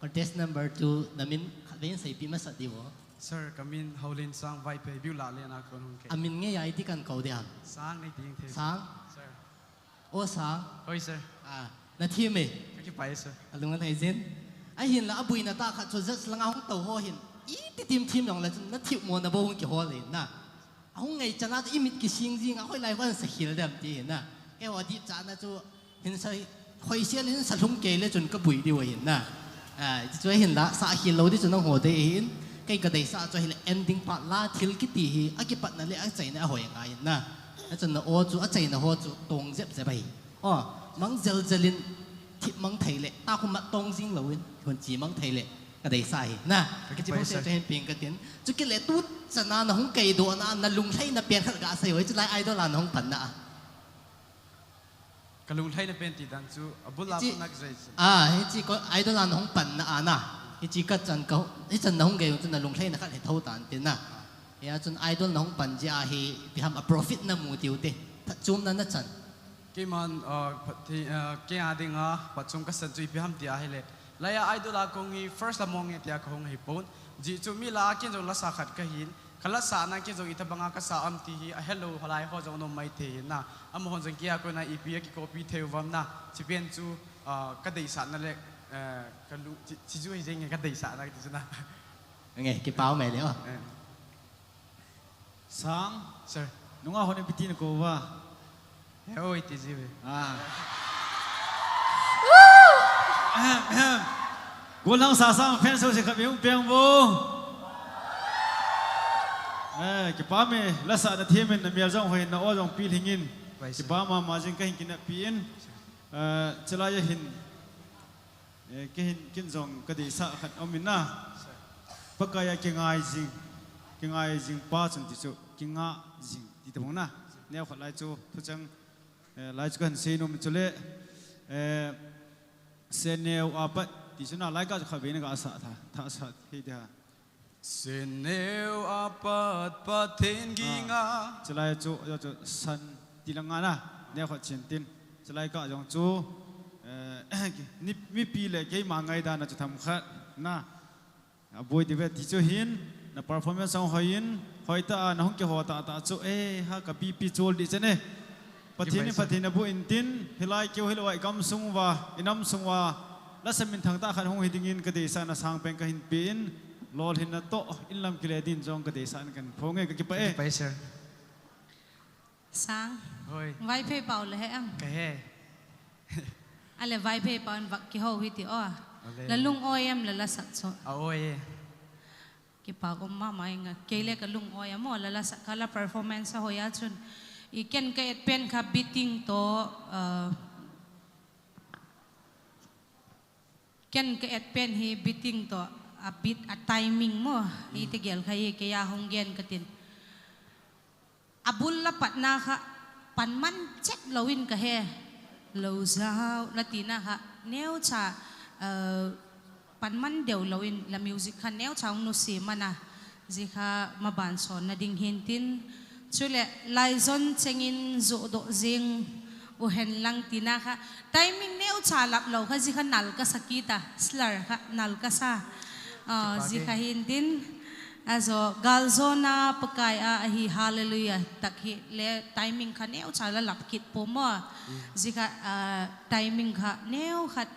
Contestant number two, namin khatvei in seipi masat diu. Sir, kamin Houlinsang, Vaiphei, Biu Lah Lena kon hung kei. Amin ngei a iti kan kou diam? Sang nei ti thei. Sang? Sir. O Sang? Hoi sir. Ah, na thim e. Ka kipai sir. Alung alhai jin. Ahinla abuina tah khat chu judge langa hung tou ho hin. Iti tim thim jong le chun na thim mo na bo hung kihol in na. Ahung ngei chana chu imit kising jing a hoilai hon sa khil dem ti hin na. Keiho dip chana chu hin sa, hoisel hin sa lhung kei le chun ka bui diu ahin na. Ah, chu ahinla sa khil lou di chu nangho dei ahin. Kei ka deisah chu ahile ending part la thil kiti hi akipatna le achaina ahoi ngai in na. Achun na o chu achaina ho chu tong jep jep ahi. O, mang jel jel in thip mang thei le, ta khu mat tong jing lou in, hun chi mang thei le, ka deisah ahi. Na, Ka ka chi kipai bou sir. Chu hin ping ka tin. Chu kile tu chana na hung kei do na, na lunglhaina pen khat ka sei hoi, chu lai idol a na hung pan na a. Ka lunglhaina pen ti dan chu, abul la Hichi- pun nak jai chu. Ah, hichi ko idol a na hung pan na a na. Hichi ka chan ka, hi chan na hung kei chu na lunglhaina khat he tho tan tin na. Hia chun idol na hung pan ji a hi, ipi ham a profit na mu tiu te. That chum na na chan. Keiman, ah, phat-, thi-, ah, kei a dinga, phat chum ka san chu ipi ham ti ahile. Lai a idol a kong hi first la mong e tia ka hung hi pon. Ji chu mi la a ken jong la sa khat ka hin. Ka la sa na ken jong itabanga ka sa am ti hi a hello halai ho jong nom mai thei na. Amahon jong kei a kona ipi a ki copy thei uvam na. Chi pen chu, ah, ka deisah na le, eh, ka lu, chi, chi chu hi jeng ka deisah na ti chu na. Nge, kipau mai le o. Eh, Sang, sir. nunga hon ipi tin ko va. He oi ti ji ve. Ah. Ahem, ahem. Golang sa sang fan so se khat mi hung peng bo. Eh, kipa me, la sa na thim in na mial jong hoi na o jong pi lhing in. Bai sir. Kipa ma ma jing ka hin kinep pi in. Eh, chilai a hin. Eh, kei hin kin jong ka deisah khat om in na. Pakai a kingai jing. Kingai jing pa chun ti chu. Kinga jing. Ti ta bong na. Neo khat lai chu. Thu chang. Eh, lai chu kan sei nom chu le. Eh, se neo a pat. Ti chu na lai ka chu kha ve na ka sa tha. Tha sa hi dia. Sen neo a pat Pathen ging a. Chulai chu, chu, chu san ti lang a na, neo khat chin tin. Chulai ka jong chu, eh, ni, mipi le keima ngaidan a chu tham khat na. A boi ti ve ti chu hin, na performance ang hoi in, hoi ta a na hung kiho ta ta chu, eh, ha ka B P chol di chen e. Pathen in Pathen a bu in tin, hilai keu hilai gam sung uva, inam sung uva, la sa min thang ta khat hung hi ding in ka deisah na sang pen ka hin pe in, lol hin na to, in lam kile din jong ka deisah na kan phong e ka kipa e. Kipa e, sir. Sang. Hoi. Vaiphei pau le he am. Ka he. Ale Vaiphei pau in vak kiho hi ti o. Ale. La lung oi em la la sak chu. A oi e. Kipa ko mama inga. Kei le ka lung oi amo la la sak ka la performance a hoi a chun. I ken ka et pen kha beating to, uh, ken ka et pen hi beating to a beat a timing mo. I te gel kha hi kei a hung gen ka tin. A bul la patna kha pan man chet lo in ka he. Lo zau la tina kha neo cha, uh, pan man deu lo in la music kha neo cha ung nu si mana. Ji kha maban son na ding hin tin. Chule lai zon chengin zo do zing u hen lang tina kha. Timing neo cha lap lo kha ji kha nal ka sa kita. Slur kha nal ka sa. Ah, ji kha hin tin. Ajo, gal zona Pakai a ahi hallelujah tak hi le timing kha neo cha la lap kit po mo. Ji kha, ah, timing kha neo khat,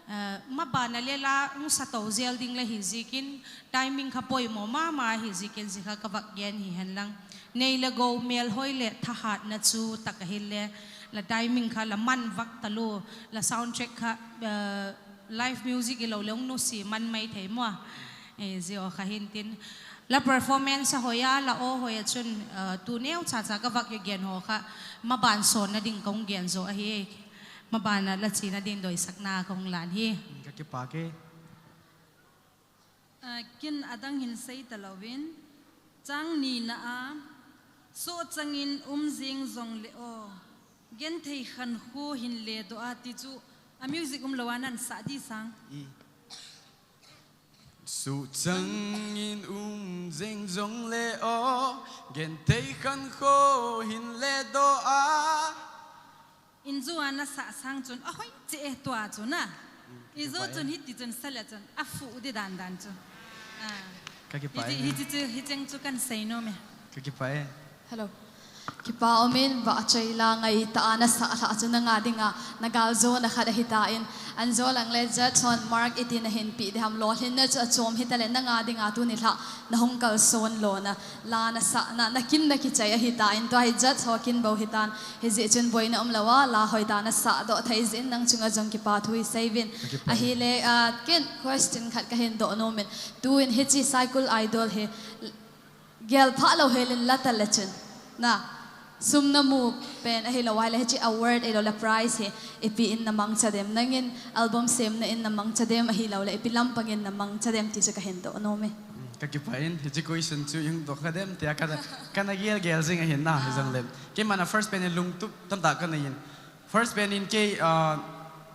ah, mabana le la ung sa to zel ding le hi jikin timing kha poimo mama hi jikin ji kha ka vak gen hi hen lang. Nei le go mel hoi le thahat na chu tak ahi le la timing kha la man vak ta lo la sound check kha, ah, live music i lo le ung nu si man mai thei mo. Eh, ji o kha hin tin. La performance a hoi a, la o hoi a chun, uh, tu neo cha cha ka vak yo gen ho kha, maban son na ding kong gen zo ahi. Maban a la chi na ding doi sak na kong lan hi. Ka kipa ke. Uh, kin adang hin sei ta lovin. Chang ni na a, so changin um jing jong le o. Gen thei khan khu hin le do a ti chu, a music um lo a nan sa di sang. Suchang in um jeng jong le o, gen thei khan kho hin le do a. In zu a na sa sang chun, a hoi che e tua chu na. I zu chun hiti chun sa le chun, a fu di dan dan chu. Ah. Ka kipah e. Hiche, hiche chu, hicheng chu kan seinom e. Ka kipah e. Hello. Kipa umin, vahchoi la ngaitah a nasah lhah chu nanga dinga, nagal jona khat ahitan, anjo lang le judge hon mark iti nahin peh ding ham, lolhinna chu achom hitale nanga dinga tuni lhah nahung kalson lona, la nasahna, nakin nakichai ahitan, tua hi judge ho kin bou hitan, hijeh chun boina umlouva, la hoitah nasah doh thei jeh in nang chunga jong kipa thu isei uvin. Ka kipah e. Ahile, ah, ken question khat kahin doh nomin, tuin hiche Saikul Idol hi, Gel phah lou helin la tah le chun. Na, sum namu pen ahilou ahile hiche award ahilou le prize hi ipi in namangcha dem. Nangin album semna in namangcha dem ahilou le ipi lampang in namangcha dem ti chu kahin doh nom e. Ka kipah in, hiche question chu ihung doh kha dem tia ka, kana gel gel jing ahin na, hijongle. Keima na first pen in lungtup tamtah kana nei in. First pen in kei, ah,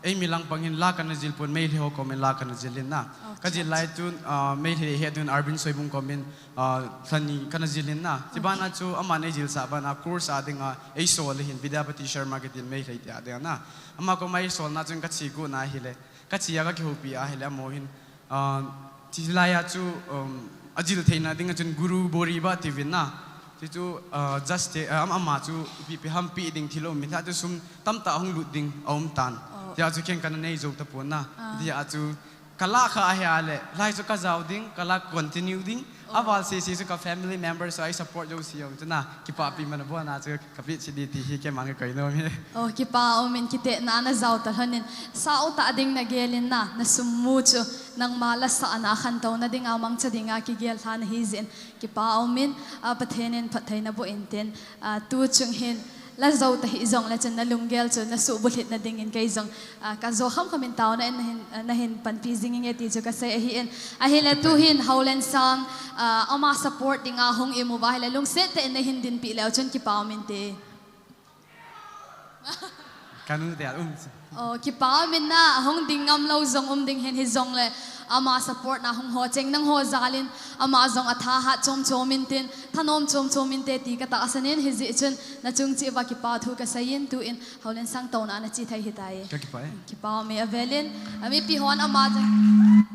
eimi langpang hin la kana jil pon, Meitei ho komin la kana jil in na. Oh, ka jil lai tun, ah, Meitei he tun Arvind Soibung komin, ah, lhani kana jil in na. Chubana chu aman eijilsah bana course a dinga eisol hin Vidyapati Sharma kitin Meitei te a dinga na. Ama koma eisolna chun kache got na ahile. Kache a kakihoupi ahile amaho hin Ah, chulai a chu, um, ajil theina dinga chun Guru Boriba tiuvin na. Chu chu, ah, just te, ah, ama, ama chu ipi ipi ham pe ding thil um in, tia chu sum tamtah hung lut ding aum tan. Oh. Tia chu ken kana nei jou tapon na. Ah. Tia chu kala kha ahile, lai chu kajao ding, kala continue ding. Oh. Aval sese chu ka family members chu ei support jouse jong chu na, kipapi man a bon a chu kapeh cheh ding ti hi keima kakoi nom e. Oh, kipa umin, kitepna najao ta lhonin, sao tah ding nagel in na, nasum mu chu, nangma lasahna khantouna dinga mangcha dinga kigel lha nahi jeh in, kipa umin, ah, Pathen in phatthei naboh in tin, ah, tu chung hin, la jou ta hih jongle chun nalunggel chu nasuh bulhit na dingin kei jong, ah, kajo khamkham in taona in nahin, ah, nahin panpi jing inge ti chu kasei ahin. Ahile tu hin Haolensang, ah, ama support dinga hung imu uva ahile lungset tah in nahin dinpi leu chun kipa umin te. Kanu te a um. Oh, kipa umin na, ahung ding ngam lou jong um ding hin hijongle, ama support na hung ho cheng nangho jal in, ama jong athahat chom chom in tin, thanom chom chom in te ti katahsan in hijeh chun, nachung cheh uva kipa thu kasei in tuin, Haolensang touna nache thei hitai. Ka kipah e. Kipa umin avel in, ah, mipi hon ama jong.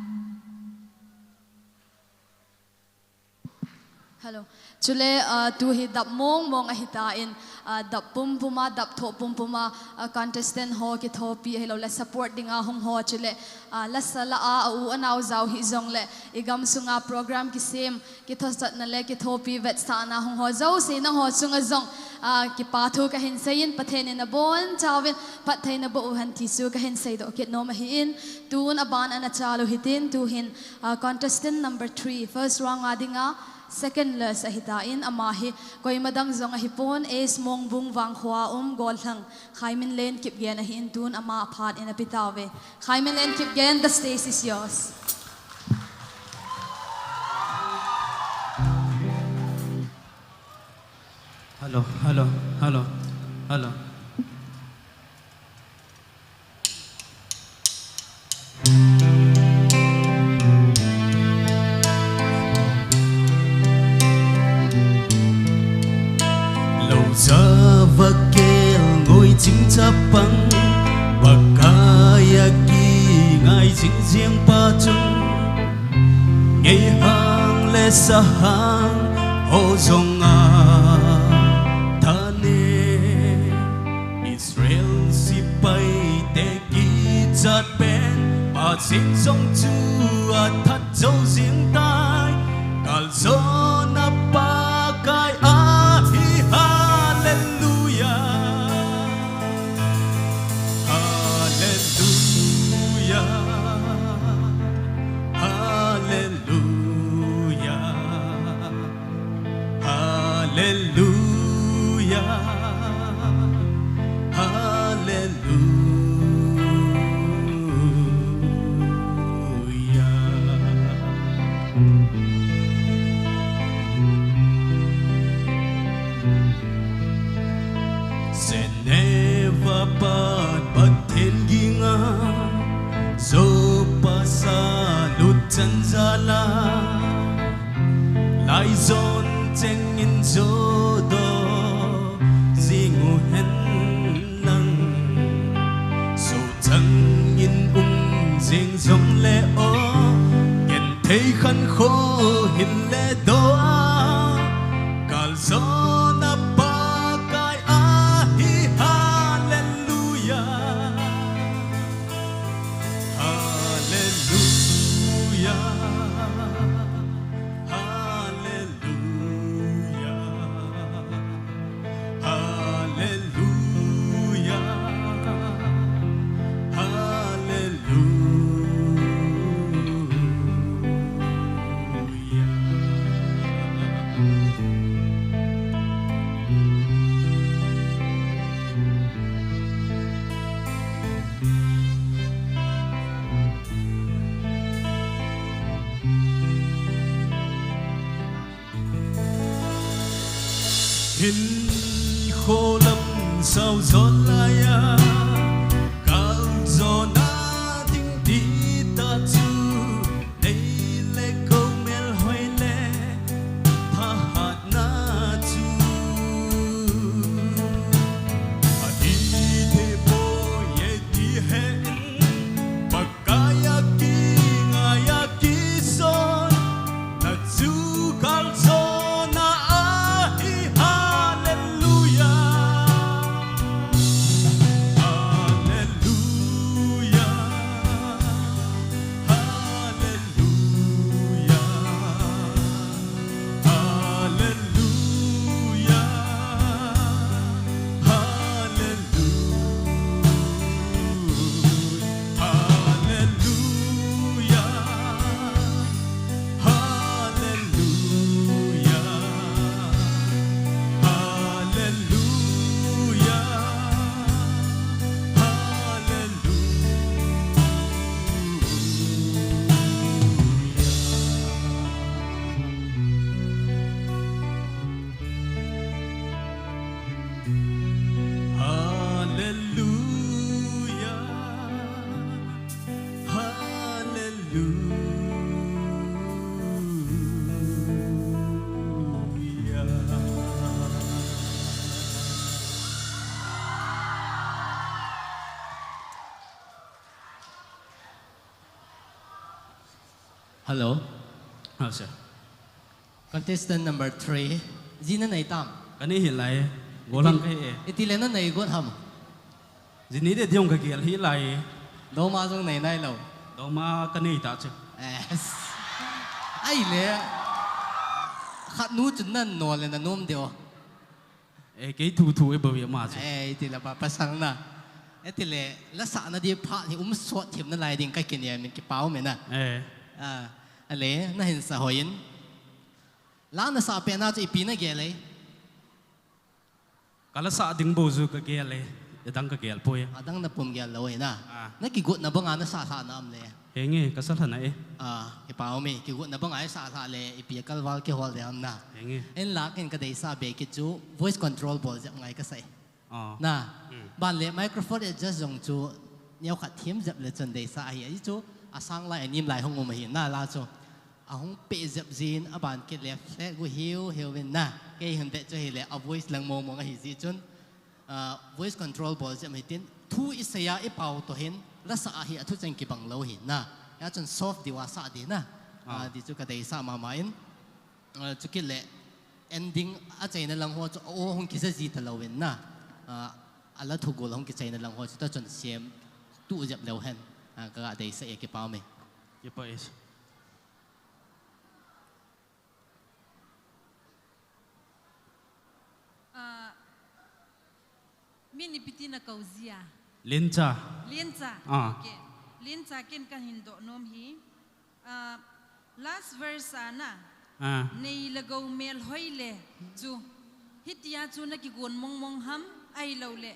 Hello. Chule, ah, tu hi dap mong mong ahitan, ah, dap pumpum a, dap thoh pumpum a, ah, contestant ho kithopi ahilou le support dinga hung ho chule, ah, lasa la a, a u anao jao hih jongle, igam sunga program kisem, kithosatna le kithopi vetsahna hung ho jouse nangho chunga jong, ah, kipa thu kahin sei in Pathen in abonchauvin phatthei naboh u hen ti chu kahin seidoh kit nom ahin, tun aban ana chal u hitin tu hin, ah, contestant number three, first round a dinga, second last ahitan, ama hi koima dang jong ahipon, Ace Mongbung Vangkho a um, Gollhang, Khaiminlen Kipgen ahin tun ama aphat in ape tauve. Khaiminlen Kipgen, the stage is yours. Hello, hello, hello, hello. Lou ja va kel ngoi ching chapang, Pakai a kingai jing jing pa chung, ngei hang le sa hang ho jong a thane. Israel sepai te kichat pen, Pathen jong chu athat jou jing tai. Kalson a Pakai ahi, hallelujah, hallelujah, hallelujah. Hallelujah, hallelujah. Hinle doa, kalsona Pakai ahi, hallelujah, hallelujah, hallelujah. Hallelujah. Hallelujah. Hinkho lam sao zon laiya, kal zona ding dita chu, nei le gomel hoi le thahatna chu. Ati te po ye ti he in, Kaya kingaya kison, na chu kalsona ahi, hallelujah. Hallelujah. Hallelujah. Hallelujah. Hallelujah. Hallelujah. Hallelujah. Hallelujah. Hallelujah. Hallelujah. Hello. Hello, sir. Contestant number three. Ji nanei tam? Kanei hih lai. Golang kahi e. Itile nanei got ham? Ji nei de diong kagel hih lai. Doma jong nei nailou. Doma kanei ta chu. Yes. Ahile, khat nu chun nanol le nanom diu. Eh, kei thu thu e bou e ama chu. Eh, itile pa, pasal na. Itile, la sahna di phat hi um sot thim nalai ding kakinem in, kipa um e na. Eh. Ah, ale, nahin sa hoi in. La nasah pet na chu ipi nagel e? Kala sah ding bou chu kagel e. Adang kagel poi. Adang napum gel lou e na. Ah. Nakigotna banga nasah lhah na am le? Henge, kasa lhah na e. Ah, kipa um e, kigotna banga isah lhah le, ipi a kalval kihol de ham na. Henge. Ahinla ken kadeisah be kit chu, voice control bol jep ngai kasa e. Ah. Na, hmm. Ban le microphone adjust jong chu, neokhat them jep le chun deisah ahi, ahi chu, asang lai, anem lai hung um ahi, na la chu. Ahung peh jep jin, aban kit le flat gu hiu hiu vin na. Kei hin vet chu hile, a voice lang mong mong ahi ji chun. Ah, voice control bol jep hitin, thu isei a ipao toh hin, la sah a hi athu cheng kibang lou hi na. Hia chun soft diu a sah di na. Ah. Ah, di chu kadeisah mama in. Ah, chukit le ending achaina lang ho chu, o hung kija ji talou in na. Ah, ala thugol hung kichaina lang ho chu ta chun siam tu jep leu hen. Ah, kaga deisah e, kipa um e. Kipa e. Ah, min ipi ti nakou jia? Lencha. Lencha. Ah. Okay. Lencha, ken kahin doh nom hi. Ah, last verse a na. Ah. Nei le gou melhoi le chu. Hitia chu nakigon mong mong ham, ahilouleh.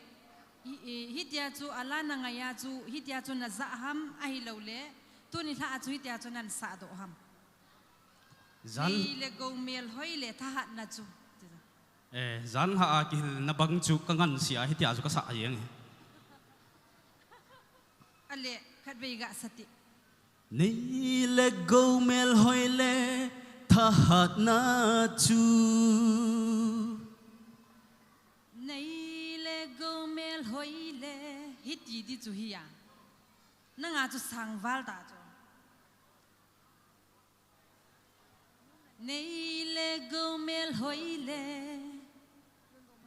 Hi, eh, hitia chu ala nangai a chu, hitia chu najah ham, ahilouleh. Tuni lha a chu hitia chu nahin sah doh ham. Jan- Nei le gou melhoi le thahatna chu. Eh, jan lha a kihilna bang chu kangansea hitia chu kasah jeng e. Ale, khatvei gasa ti. Nei le gou melhoi le thahatna chu. Nei le gou melhoi le, hiti di chu hi a. Nanga chu sangval ta chu. Nei le gomel hoi le.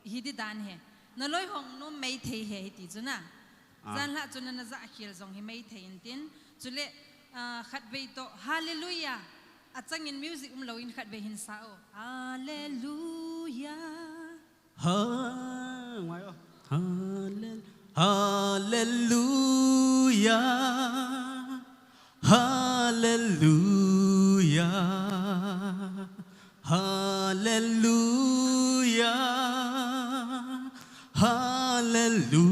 Hi di dan he. Na loi hong nom mei thei he hi ti chu na. Ah. Jan la chu na na za khel jong hi mei thei in tin. Chule, ah, khat vei to. Hallelujah. A changin music um lo in khat vei hin sa o. Hallelujah. Ha, ngai o. Hallel-, Hallelujah. Hallelujah, hallelujah, hallelujah.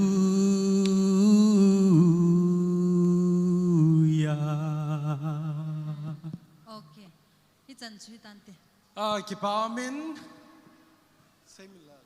Okay. Hichan chu hitante. Ah, kipa min. Same la.